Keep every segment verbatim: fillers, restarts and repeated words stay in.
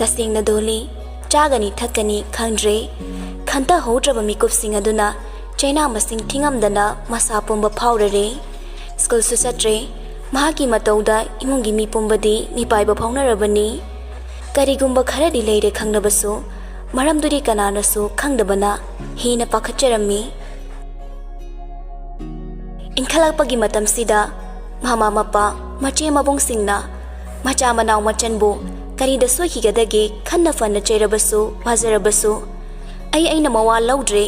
ꯇꯁꯦꯡꯅ ꯗꯣꯂꯤ, ꯆꯥꯒꯅꯤ ꯊꯛꯀꯅꯤ ꯈꯪꯗ꯭ꯔꯦ꯫ ꯈꯟꯊꯍꯧꯗ꯭ꯔꯕ ꯃꯤꯀꯨꯞꯁꯤꯡ ꯑꯗꯨꯅ ꯆꯩꯅꯥ ꯃꯁꯤꯡ ꯊꯤꯉꯝꯗꯅ ꯃꯁꯥ ꯄꯨꯝꯕ ꯐꯥꯎꯔꯔꯦ꯫ ꯁ꯭ꯀꯨꯜꯁꯨ ꯆꯠꯇ꯭ꯔꯦ꯫ ꯃꯍꯥꯛꯀꯤ ꯃꯇꯧꯗ ꯏꯃꯨꯡꯒꯤ ꯃꯤ ꯄꯨꯝꯕꯗꯤ ꯃꯤꯄꯥꯏꯕ ꯐꯥꯎꯅꯔꯕꯅꯤ꯫ ꯀꯔꯤꯒꯨꯝꯕ ꯈꯔꯗꯤ ꯂꯩꯔꯦ ꯈꯪꯂꯕꯁꯨ, ꯃꯔꯝꯗꯨꯗꯤ ꯀꯅꯥꯅꯁꯨ ꯈꯪꯗꯕꯅ ꯍꯦꯟꯅ ꯄꯥꯈꯠꯆꯔꯝꯃꯤ꯫ ꯏꯟꯈꯠꯂꯛꯄꯒꯤ ꯃꯇꯝꯁꯤꯗ ꯃꯃꯥ ꯃꯄꯥ, ꯃꯆꯦ ꯃꯕꯨꯡꯁꯤꯡꯅ ꯃꯆꯥ ꯃꯅꯥꯎ ꯃꯆꯟꯕꯨ ꯀꯔꯤꯗ ꯁꯣꯏꯈꯤꯒꯗꯒꯦ ꯈꯟꯅ ꯐꯅ ꯆꯩꯔꯕꯁꯨ, ꯋꯥꯖꯔꯕꯁꯨ, ꯑꯩ ꯑꯩꯅ ꯃꯋꯥ ꯂꯧꯗ꯭ꯔꯦ,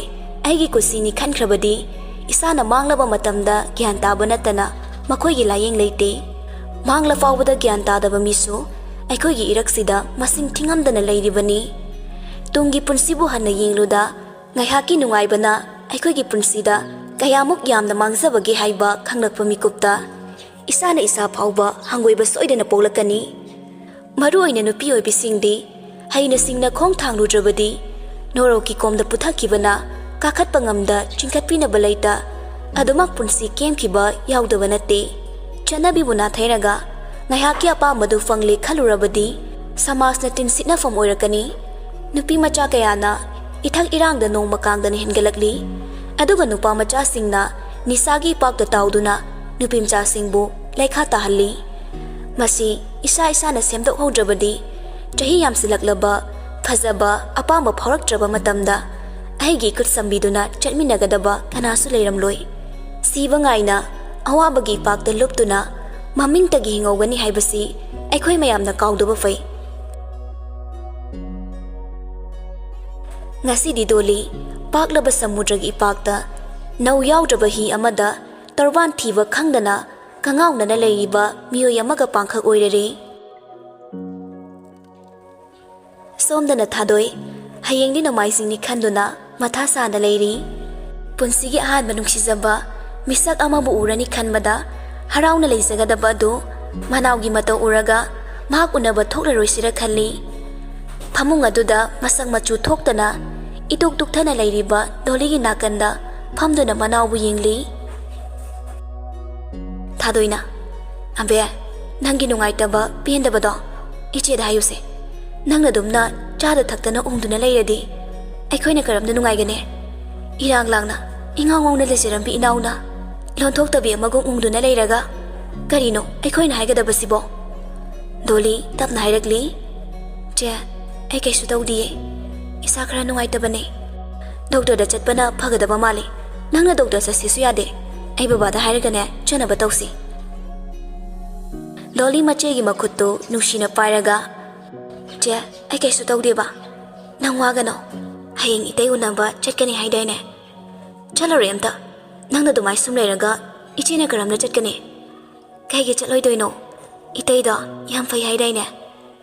ꯑꯩꯒꯤ ꯀꯨꯁꯤꯅꯤ ꯈꯟꯈ꯭ꯔꯕꯗꯤ ꯏꯁꯥꯅ ꯃꯥꯡꯂꯕ ꯃꯇꯝꯗ ꯒ꯭ꯌꯥꯟ ꯇꯥꯕ ꯅꯠꯇꯅ ꯃꯈꯣꯏꯒꯤ ꯂꯥꯌꯦꯡ ꯂꯩꯇꯦ꯫ ꯃꯥꯡꯂ ꯐꯥꯎꯕꯗ ꯒ꯭ꯌꯥꯟ ꯇꯥꯗꯕ ꯃꯤꯁꯨ ꯑꯩꯈꯣꯏꯒꯤ ꯏꯔꯛꯁꯤꯗ ꯃꯁꯤꯡ ꯊꯤꯉꯝꯗꯅ ꯂꯩꯔꯤꯕꯅꯤ꯫ ꯇꯨꯡꯒꯤ ꯄꯨꯟꯁꯤꯕꯨ ꯍꯟꯅ ꯌꯦꯡꯂꯨꯗ, ꯉꯥꯏꯍꯥꯛꯀꯤ ꯅꯨꯡꯉꯥꯏꯕꯅ ꯑꯩꯈꯣꯏꯒꯤ ꯄꯨꯟꯁꯤꯗ ꯀꯌꯥꯃꯨꯛ ꯌꯥꯝꯅ ꯃꯥꯡꯖꯕꯒꯦ ꯍꯥꯏꯕ ꯈꯪꯂꯛꯄ ꯃꯤꯀꯨꯞꯇ ꯏꯁꯥꯅ ꯏꯁꯥ ꯐꯥꯎꯕ ꯍꯪꯒꯣꯏꯕ ꯁꯣꯏꯗꯅ ꯄꯣꯛꯂꯛꯀꯅꯤ꯫ ꯃꯔꯨꯑꯣꯏꯅ ꯅꯨꯄꯤ ꯑꯣꯏꯕꯤꯁꯤꯡꯗꯤ ꯍꯩꯅ ꯁꯤꯡꯅ ꯈꯣꯡ ꯊꯥꯡꯂꯨꯗ꯭ꯔꯕꯗꯤ ꯅꯣꯔꯣꯛꯀꯤ ꯀꯣꯝꯗ ꯄꯨꯊꯈꯤꯕꯅ ꯀꯥꯈꯠꯄ ꯉꯝꯗ ꯆꯤꯡꯈꯠꯄꯤꯅꯕ ꯂꯩꯇ ꯑꯗꯨꯃꯛ ꯄꯨꯟꯁꯤ ꯀꯦꯝꯈꯤꯕ ꯌꯥꯎꯗꯕ ꯅꯠꯇꯦ꯫ ꯆꯠꯅꯕꯤꯕꯨ ꯅꯥꯊꯩꯔꯒ ꯉꯥꯏꯍꯥꯛꯀꯤ ꯑꯄꯥꯝꯕꯗꯨ ꯐꯪꯂꯦ ꯈꯜꯂꯨꯔꯕꯗꯤ ꯁꯃꯥꯖꯅ ꯇꯤꯟꯁꯤꯠꯅꯐꯝ ꯑꯣꯏꯔꯛꯀꯅꯤ꯫ ꯅꯨꯄꯤ ꯃꯆꯥ ꯀꯌꯥꯅ ꯏꯊꯛ ꯏꯔꯥꯡꯗ ꯅꯣꯡꯃ ꯀꯥꯡꯗꯅ ꯍꯦꯟꯒꯠꯂꯛꯂꯤ, ꯑꯗꯨꯒ ꯅꯨꯄꯥ ꯃꯆꯥꯁꯤꯡꯅ ꯅꯤꯁꯥꯒꯤ ꯏꯄꯥꯛꯇ ꯇꯥꯎꯗꯨꯅ ꯅꯨꯄꯤ ꯃꯆꯥꯁꯤꯡꯕꯨ ꯂꯩꯈꯥ ꯇꯥꯍꯜꯂꯤ꯫ ꯃꯁꯤ ꯏꯁꯥ ꯏꯁꯥꯅ ꯁꯦꯝꯗꯣꯛꯍꯧꯗ꯭ꯔꯕꯗꯤ ꯆꯍꯤ ꯌꯥꯝꯁꯤꯜꯂꯛꯂꯕ ꯐꯖꯕ ꯑꯄꯥꯝꯕ ꯐꯥꯎꯔꯛꯇ꯭ꯔꯕ ꯃꯇꯝꯗ ꯑꯩꯒꯤ ꯏꯈꯨꯠ ꯁꯝꯕꯤꯗꯨꯅ ꯆꯠꯃꯤꯟꯅꯒꯗꯕ ꯀꯅꯥꯁꯨ ꯂꯩꯔꯝꯂꯣꯏ꯫ ꯁꯤꯕ ꯉꯥꯏꯅ ꯑꯋꯥꯕꯒꯤ ꯏꯄꯥꯛꯇ ꯂꯨꯞꯇꯨꯅ ꯃꯃꯤꯡꯇꯒꯤ ꯍꯤꯡꯍꯧꯒꯅꯤ ꯍꯥꯏꯕꯁꯤ ꯑꯩꯈꯣꯏ ꯃꯌꯥꯝꯅ ꯀꯥꯎꯗꯕ ꯐꯩ꯫ ꯉꯁꯤꯗꯤ ꯗꯣꯂꯤ, ꯄꯥꯛꯂꯕ ꯁꯃꯨꯗ꯭ꯔꯒꯤ ꯏꯄꯥꯛꯇ ꯅꯧ ꯌꯥꯎꯗ꯭ꯔꯕ ꯍꯤ ꯑꯃꯗ ꯇꯣꯔꯕꯥꯟ ꯊꯤꯕ ꯈꯪꯗꯅ ꯀꯉꯥꯎꯅꯅ ꯂꯩꯔꯤꯕ ꯃꯤꯑꯣꯏ ꯑꯃꯒ ꯄꯥꯡꯈꯛ ꯑꯣꯏꯔꯔꯦ꯫ ꯁꯣꯝꯗꯅ ꯊꯥꯗꯣꯏ, ꯍꯌꯦꯡꯗꯤ ꯅꯣꯡꯃꯥꯏꯖꯤꯡꯅꯤ ꯈꯟꯗꯨꯅ ꯃꯊꯥ ꯁꯥꯅ ꯂꯩꯔꯤ꯫ ꯄꯨꯟꯁꯤꯒꯤ ꯑꯍꯥꯟꯕ ꯅꯨꯡꯁꯤꯖꯕ ꯃꯤꯁꯛ ꯑꯃꯕꯨ ꯎꯔꯅꯤ ꯈꯟꯕꯗ ꯍꯔꯥꯎꯅ ꯂꯩꯖꯒꯗꯕ ꯑꯗꯨ ꯃꯅꯥꯎꯒꯤ ꯃꯇꯧ ꯎꯔꯒ ꯃꯍꯥꯛ ꯎꯅꯕ ꯊꯣꯛꯂꯔꯣꯏꯁꯤꯔ ꯈꯜꯂꯤ꯫ ꯐꯃꯨꯡ ꯑꯗꯨꯗ ꯃꯁꯛ ꯃꯆꯨ ꯊꯣꯛꯇꯅ ꯏꯇꯨꯛ ꯇꯨꯛꯊꯅ ꯂꯩꯔꯤꯕ ꯗꯣꯂꯤꯒꯤ ꯅꯥꯀꯟꯗ ꯐꯝꯗꯨꯅ ꯃꯅꯥꯎꯕꯨ ꯌꯦꯡꯂꯤ꯫ ꯊꯥꯗꯣꯏꯅ, "ꯑꯕꯦ, ꯅꯪꯒꯤ ꯅꯨꯡꯉꯥꯏꯇꯕ ꯄꯦꯟꯗꯕꯗꯣ ꯏꯆꯦꯗ ꯍꯥꯏꯌꯨꯁꯦ꯫ ꯅꯪꯅ ꯑꯗꯨꯝꯅ ꯆꯥꯗ ꯊꯛꯇꯅ ꯎꯪꯗꯨꯅ ꯂꯩꯔꯗꯤ ꯑꯩꯈꯣꯏꯅ ꯀꯔꯝꯅ ꯅꯨꯡꯉꯥꯏꯒꯅꯤ? ꯏꯔꯥꯡ ꯂꯥꯡꯅ, ꯏꯉꯥꯎ ꯉꯥꯎꯅ ꯂꯩꯖꯔꯝꯕꯤ ꯏꯅꯥꯎꯅ ꯂꯣꯟꯊꯣꯛꯇꯕꯤ ꯑꯃꯒꯨꯝ ꯎꯪꯗꯨꯅ ꯂꯩꯔꯒ ꯀꯔꯤꯅꯣ ꯑꯩꯈꯣꯏꯅ ꯍꯥꯏꯒꯗꯕꯁꯤꯕꯣ? ꯗꯣꯂꯤ ꯇꯞꯅ ꯍꯥꯏꯔꯛꯂꯤ, "ꯆꯦ, ꯑꯩ ꯀꯩꯁꯨ ꯇꯧꯗꯤꯌꯦ꯫ ꯏꯁꯥ ꯈꯔ ꯅꯨꯡꯉꯥꯏꯇꯕꯅꯦ꯫ ꯗꯣꯛꯇꯔꯗ ꯆꯠꯄꯅ ꯐꯒꯗꯕ ꯃꯥꯜꯂꯤ꯫ ꯅꯪꯅ ꯗꯣꯛꯇꯔ ꯆꯠꯁꯤꯁꯨ ꯌꯥꯗꯦ꯫ ꯑꯩ ꯕꯕꯥꯗ ꯍꯥꯏꯔꯒꯅꯦ ꯆꯠꯅꯕ ꯇꯧꯁꯤ꯫" ꯗꯣꯂꯤ ꯃꯆꯦꯒꯤ ꯃꯈꯨꯠꯇꯨ ꯅꯨꯡꯁꯤꯅ ꯄꯥꯏꯔꯒ, "ꯆꯦ, ꯑꯩ ꯀꯩꯁꯨ ꯇꯧꯗꯦꯕ꯫ ꯅꯪ ꯋꯥꯒꯅꯣ꯫ ꯍꯌꯦꯡ ꯏꯇꯩ ꯎꯅꯕ ꯆꯠꯀꯅꯤ ꯍꯥꯏꯗꯥꯏꯅꯦ? ꯆꯠꯂꯔꯣꯏ ꯑꯝꯇ꯫ ꯅꯪꯅ ꯑꯗꯨꯃꯥꯏ ꯁꯨꯝ ꯂꯩꯔꯒ ꯏꯆꯦꯅ ꯀꯔꯝꯅ ꯆꯠꯀꯅꯤ? ꯀꯩꯒꯤ ꯆꯠꯂꯣꯏꯗꯣꯏꯅꯣ? ꯏꯇꯩꯗꯣ ꯌꯥꯝ ꯐꯩ ꯍꯥꯏꯗꯥꯏꯅꯦ?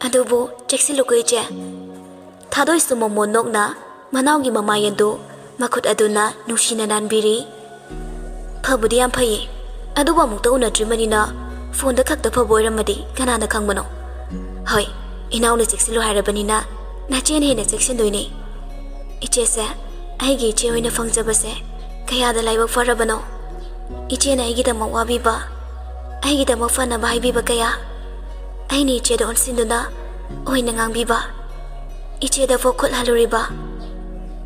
ꯑꯗꯨꯕꯨ ꯆꯦꯛꯁꯤꯜꯂꯨꯀꯣ ꯏꯆꯦ꯫" ꯊꯥꯗꯣꯏꯁꯨ ꯃꯣꯃꯣꯟ ꯅꯣꯛꯅ ꯃꯅꯥꯎꯒꯤ ꯃꯃꯥꯏ ꯑꯗꯨ ꯃꯈꯨꯠ ꯑꯗꯨꯅ ꯅꯨꯡꯁꯤꯅ ꯅꯥꯟꯕꯤꯔꯤ꯫ "ꯐꯕꯨꯗꯤ ꯌꯥꯝ ꯐꯩꯌꯦ, ꯑꯗꯨꯕꯨ ꯑꯃꯨꯛꯇ ꯎꯅꯗ꯭ꯔꯤꯕꯅꯤꯅ ꯐꯣꯟꯗ ꯈꯛꯇ ꯐꯕ ꯑꯣꯏꯔꯝꯃꯗꯤ ꯀꯅꯥꯅ ꯈꯪꯕꯅꯣ? ꯍꯣꯏ, ꯏꯅꯥꯎꯅ ꯆꯦꯛꯁꯤꯜꯂꯨ ꯍꯥꯏꯔꯕꯅꯤꯅ ꯅꯆꯦꯅ ꯍꯦꯟꯅ ꯆꯦꯛꯁꯤꯟꯗꯣꯏꯅꯦ꯫ ꯏꯆꯦꯁꯦ ꯑꯩꯒꯤ ꯏꯆꯦ ꯑꯣꯏꯅ ꯐꯪꯖꯕꯁꯦ ꯀꯌꯥꯗ ꯂꯥꯏꯕꯛ ꯐꯔꯕꯅꯣ꯫ ꯏꯆꯦꯅ ꯑꯩꯒꯤꯗꯃꯛ ꯋꯥꯕꯤꯕ, ꯑꯩꯒꯤꯗꯃꯛ ꯐꯅꯕ ꯍꯥꯏꯕꯤꯕ ꯀꯌꯥ, ꯑꯩꯅ ꯏꯆꯦꯗ ꯑꯣꯟꯁꯤꯟꯗꯨꯅ ꯑꯣꯏꯅ ꯉꯥꯡꯕꯤꯕ, ꯏꯆꯦꯗ ꯐꯥꯎ ꯈꯨꯠ ꯍꯜꯂꯨꯔꯤꯕ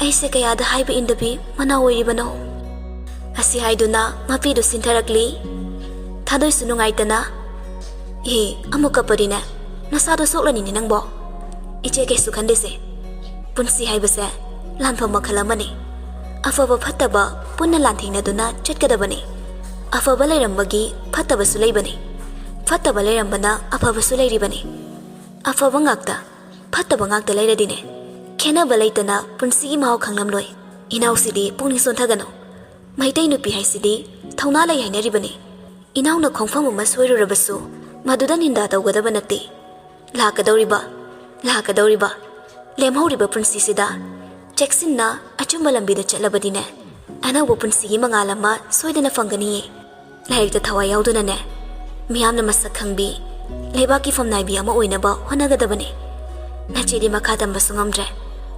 ꯑꯩꯁꯦ ꯀꯌꯥꯗ ꯍꯥꯏꯕ ꯏꯟꯗꯕꯤ ꯃꯅꯥꯎ ꯑꯣꯏꯔꯤꯕꯅꯣ?" ꯑꯁꯤ ꯍꯥꯏꯗꯨꯅ ꯃꯄꯤꯗꯨ ꯁꯤꯟꯊꯔꯛꯂꯤ꯫ ꯊꯥꯗꯣꯏꯁꯨ ꯅꯨꯡꯉꯥꯏꯇꯅ, "ꯑꯦ, ꯑꯃꯨꯛ ꯀꯞꯄꯗꯤꯅꯦ ꯅꯁꯥꯗꯣ ꯁꯣꯛꯂꯅꯤꯅꯦ ꯅꯪꯕꯣ꯫ ꯏꯆꯦ ꯀꯩꯁꯨ ꯈꯟꯗꯦꯁꯦ꯫ ꯄꯨꯟꯁꯤ ꯍꯥꯏꯕꯁꯦ ꯂꯥꯟꯐꯝ ꯃꯈꯜ ꯑꯃꯅꯤ꯫ ꯑꯐꯕ ꯐꯠꯇꯕ ꯄꯨꯟꯅ ꯂꯥꯟꯊꯦꯡꯅꯗꯨꯅ ꯆꯠꯀꯗꯕꯅꯤ꯫ ꯑꯐꯕ ꯂꯩꯔꯝꯕꯒꯤ ꯐꯠꯇꯕꯁꯨ ꯂꯩꯕꯅꯤ꯫ ꯐꯠꯇꯕ ꯂꯩꯔꯝꯕꯅ ꯑꯐꯕꯁꯨ ꯂꯩꯔꯤꯕꯅꯤ꯫ ꯑꯐꯕ ꯉꯥꯛꯇ, ꯐꯠꯇꯕ ꯉꯥꯛꯇ ꯂꯩꯔꯗꯤꯅꯦ ꯈꯦꯠꯅꯕ ꯂꯩꯇꯅ ꯄꯨꯟꯁꯤꯒꯤ ꯃꯍꯥꯎ ꯈꯪꯂꯝꯂꯣꯏ꯫ ꯏꯅꯥꯎꯁꯤꯗꯤ ꯄꯨꯛꯅꯤꯡ ꯁꯣꯟꯊꯒꯅꯨ꯫ ꯃꯩꯇꯩ ꯅꯨꯄꯤ ꯍꯥꯏꯁꯤꯗꯤ ꯊꯧꯅꯥ ꯂꯩ ꯍꯥꯏꯅꯔꯤꯕꯅꯤ꯫ ꯏꯅꯥꯎꯅ ꯈꯣꯡꯐꯝ ꯑꯃ ꯁꯣꯏꯔꯨꯔꯕꯁꯨ ꯃꯗꯨꯗ ꯅꯤꯟꯗꯥ ꯇꯧꯒꯗꯕ ꯅꯠꯇꯦ꯫ ꯂꯥꯛꯀꯗꯧꯔꯤꯕ, ꯂꯥꯛꯀꯗꯧꯔꯤꯕ, ꯂꯦꯝꯍꯧꯔꯤꯕ ꯄꯨꯟꯁꯤꯁꯤꯗ ꯆꯦꯛꯁꯤꯟꯅ ꯑꯆꯨꯝꯕ ꯂꯝꯕꯤꯗ ꯆꯠꯂꯕꯗꯤꯅꯦ, ꯑꯅꯧꯕ ꯄꯨꯟꯁꯤꯒꯤ ꯃꯉꯥꯜ ꯑꯃ ꯁꯣꯏꯗꯅ ꯐꯪꯒꯅꯤꯌꯦ꯫ ꯂꯥꯏꯔꯤꯛꯇ ꯊꯋꯥꯏ ꯌꯥꯎꯗꯨꯅꯅꯦ, ꯃꯤꯌꯥꯝꯅ ꯃꯁꯛ ꯈꯪꯕꯤ, ꯂꯩꯕꯥꯛꯀꯤ ꯐꯝꯅꯥꯏꯕꯤ ꯑꯃ ꯑꯣꯏꯅꯕ ꯍꯣꯠꯅꯒꯗꯕꯅꯦ꯫ ꯅꯆꯦꯗꯤ ꯃꯈꯥ ꯇꯝꯕꯁꯨ ꯉꯝꯗ꯭ꯔꯦ꯫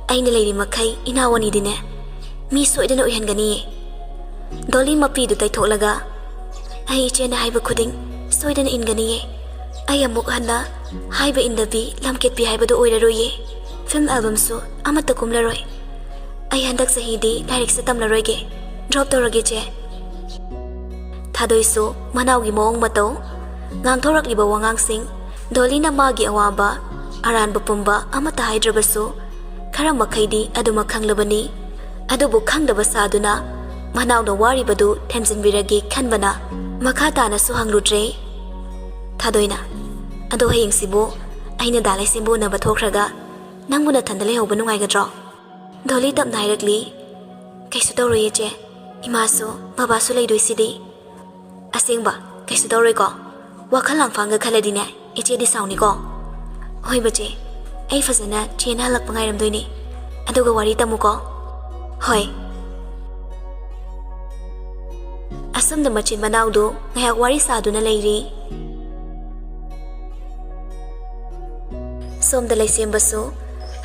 ꯑꯩꯅ ꯂꯩꯔꯤ ꯃꯈꯩ ꯏꯅꯥꯎ ꯑꯅꯤꯗꯤꯅꯦ, ꯃꯤ ꯁꯣꯏꯗꯅ ꯑꯣꯏꯍꯟꯒꯅꯤꯌꯦ꯫" ꯗꯣꯂꯤ ꯃꯄꯤꯗꯨ ꯇꯩꯊꯣꯛꯂꯒ, "ꯑꯩ ꯏꯆꯦꯅ ꯍꯥꯏꯕ ꯈꯨꯗꯤꯡ ꯁꯣꯏꯗꯅ ꯏꯟꯒꯅꯤꯌꯦ꯫ ꯑꯩ ꯑꯃꯨꯛ ꯍꯟꯅ ꯍꯥꯏꯕ ꯏꯟꯗꯕꯤ ꯂꯝꯀꯦꯠꯄꯤ ꯍꯥꯏꯕꯗꯨ ꯑꯣꯏꯔꯔꯣꯏꯌꯦ꯫ ꯐꯤꯜꯝ ꯑꯦꯜꯕꯝꯁꯨ ꯑꯃꯠꯇ ꯀꯨꯝꯂꯔꯣꯏ꯫ ꯑꯩ ꯍꯟꯗꯛ ꯆꯍꯤꯗꯤ ꯂꯥꯏꯔꯤꯛꯁꯦ ꯇꯝꯂꯔꯣꯏꯒꯦ꯫ ꯗ꯭ꯔꯣꯞ ꯇꯧꯔꯒꯦ, ꯆꯦ꯫ ꯊꯥꯗꯣꯏꯁꯨ ꯃꯅꯥꯎꯒꯤ ꯃꯑꯣꯡ ꯃꯇꯧ, ꯉꯥꯡꯊꯣꯔꯛꯂꯤꯕ ꯋꯥꯉꯥꯡꯁꯤꯡ, ꯗꯣꯂꯤꯅ ꯃꯥꯒꯤ ꯑꯋꯥꯕ ꯑꯔꯥꯟꯕ ꯄꯨꯝꯕ ꯑꯃꯠꯇ ꯍꯥꯏꯗ꯭ꯔꯕꯁꯨ, ꯈꯔ ꯃꯈꯩꯗꯤ ꯑꯗꯨꯃꯛ ꯈꯪꯂꯕꯅꯤ꯫ ꯑꯗꯨꯕꯨ ꯈꯪꯗꯕ ꯁꯥꯗꯨꯅ ꯃꯅꯥꯎꯅ ꯋꯥꯔꯤꯕꯗꯨ ꯊꯦꯝꯖꯤꯟꯕꯤꯔꯒꯦ ꯈꯟꯕꯅ ꯃꯈꯥ ꯇꯥꯅꯁꯨ ꯍꯪꯂꯨꯗ꯭ꯔꯦ꯫ ꯊꯥꯗꯣꯏꯅ, "ꯑꯗꯣ ꯍꯌꯦꯡꯁꯤꯕꯨ ꯑꯩꯅ ꯗꯥ ꯂꯩꯁꯦꯝꯕ ꯎꯅꯕ ꯊꯣꯛꯈ꯭ꯔꯒ ꯅꯪꯕꯨ ꯅꯊꯟꯗ ꯂꯩꯍꯧꯕ ꯅꯨꯡꯉꯥꯏꯒꯗ꯭ꯔꯣ?" ꯗꯣꯂꯤ ꯇꯞꯅ ꯍꯥꯏꯔꯛꯂꯤ, "ꯀꯩꯁꯨ ꯇꯧꯔꯣꯏꯌꯦ, ꯆꯦ꯫ ꯏꯃꯥꯁꯨ ꯕꯕꯥꯁꯨ ꯂꯩꯗꯣꯏꯁꯤꯗꯤ꯫" "ꯑꯁꯦꯡꯕ ꯀꯩꯁꯨ ꯇꯧꯔꯣꯏꯀꯣ? ꯋꯥꯈꯜ ꯂꯥꯡꯐꯥꯡꯒ ꯈꯜꯂꯗꯤꯅꯦ, ꯏꯆꯦꯗꯤ ꯁꯥꯎꯅꯤꯀꯣ꯫" "ꯍꯣꯏ ꯕꯆꯦ, ꯑꯩ ꯐꯖꯅ ꯆꯦꯅ ꯍꯜꯂꯛꯄ ꯉꯥꯏꯔꯝꯗꯣꯏꯅꯤ꯫ ꯑꯗꯨꯒ ꯋꯥꯔꯤ ꯇꯝꯃꯨꯀꯣ꯫" "ꯍꯣꯏ꯫" ꯑꯁꯨꯝꯅ ꯃꯆꯤꯟ ꯃꯅꯥꯎꯗꯨ ꯉꯥꯏꯍꯥꯛ ꯋꯥꯔꯤ ꯁꯥꯗꯨꯅ ꯂꯩꯔꯤ꯫ ꯁꯣꯝꯗ ꯂꯩꯁꯦꯝꯕꯁꯨ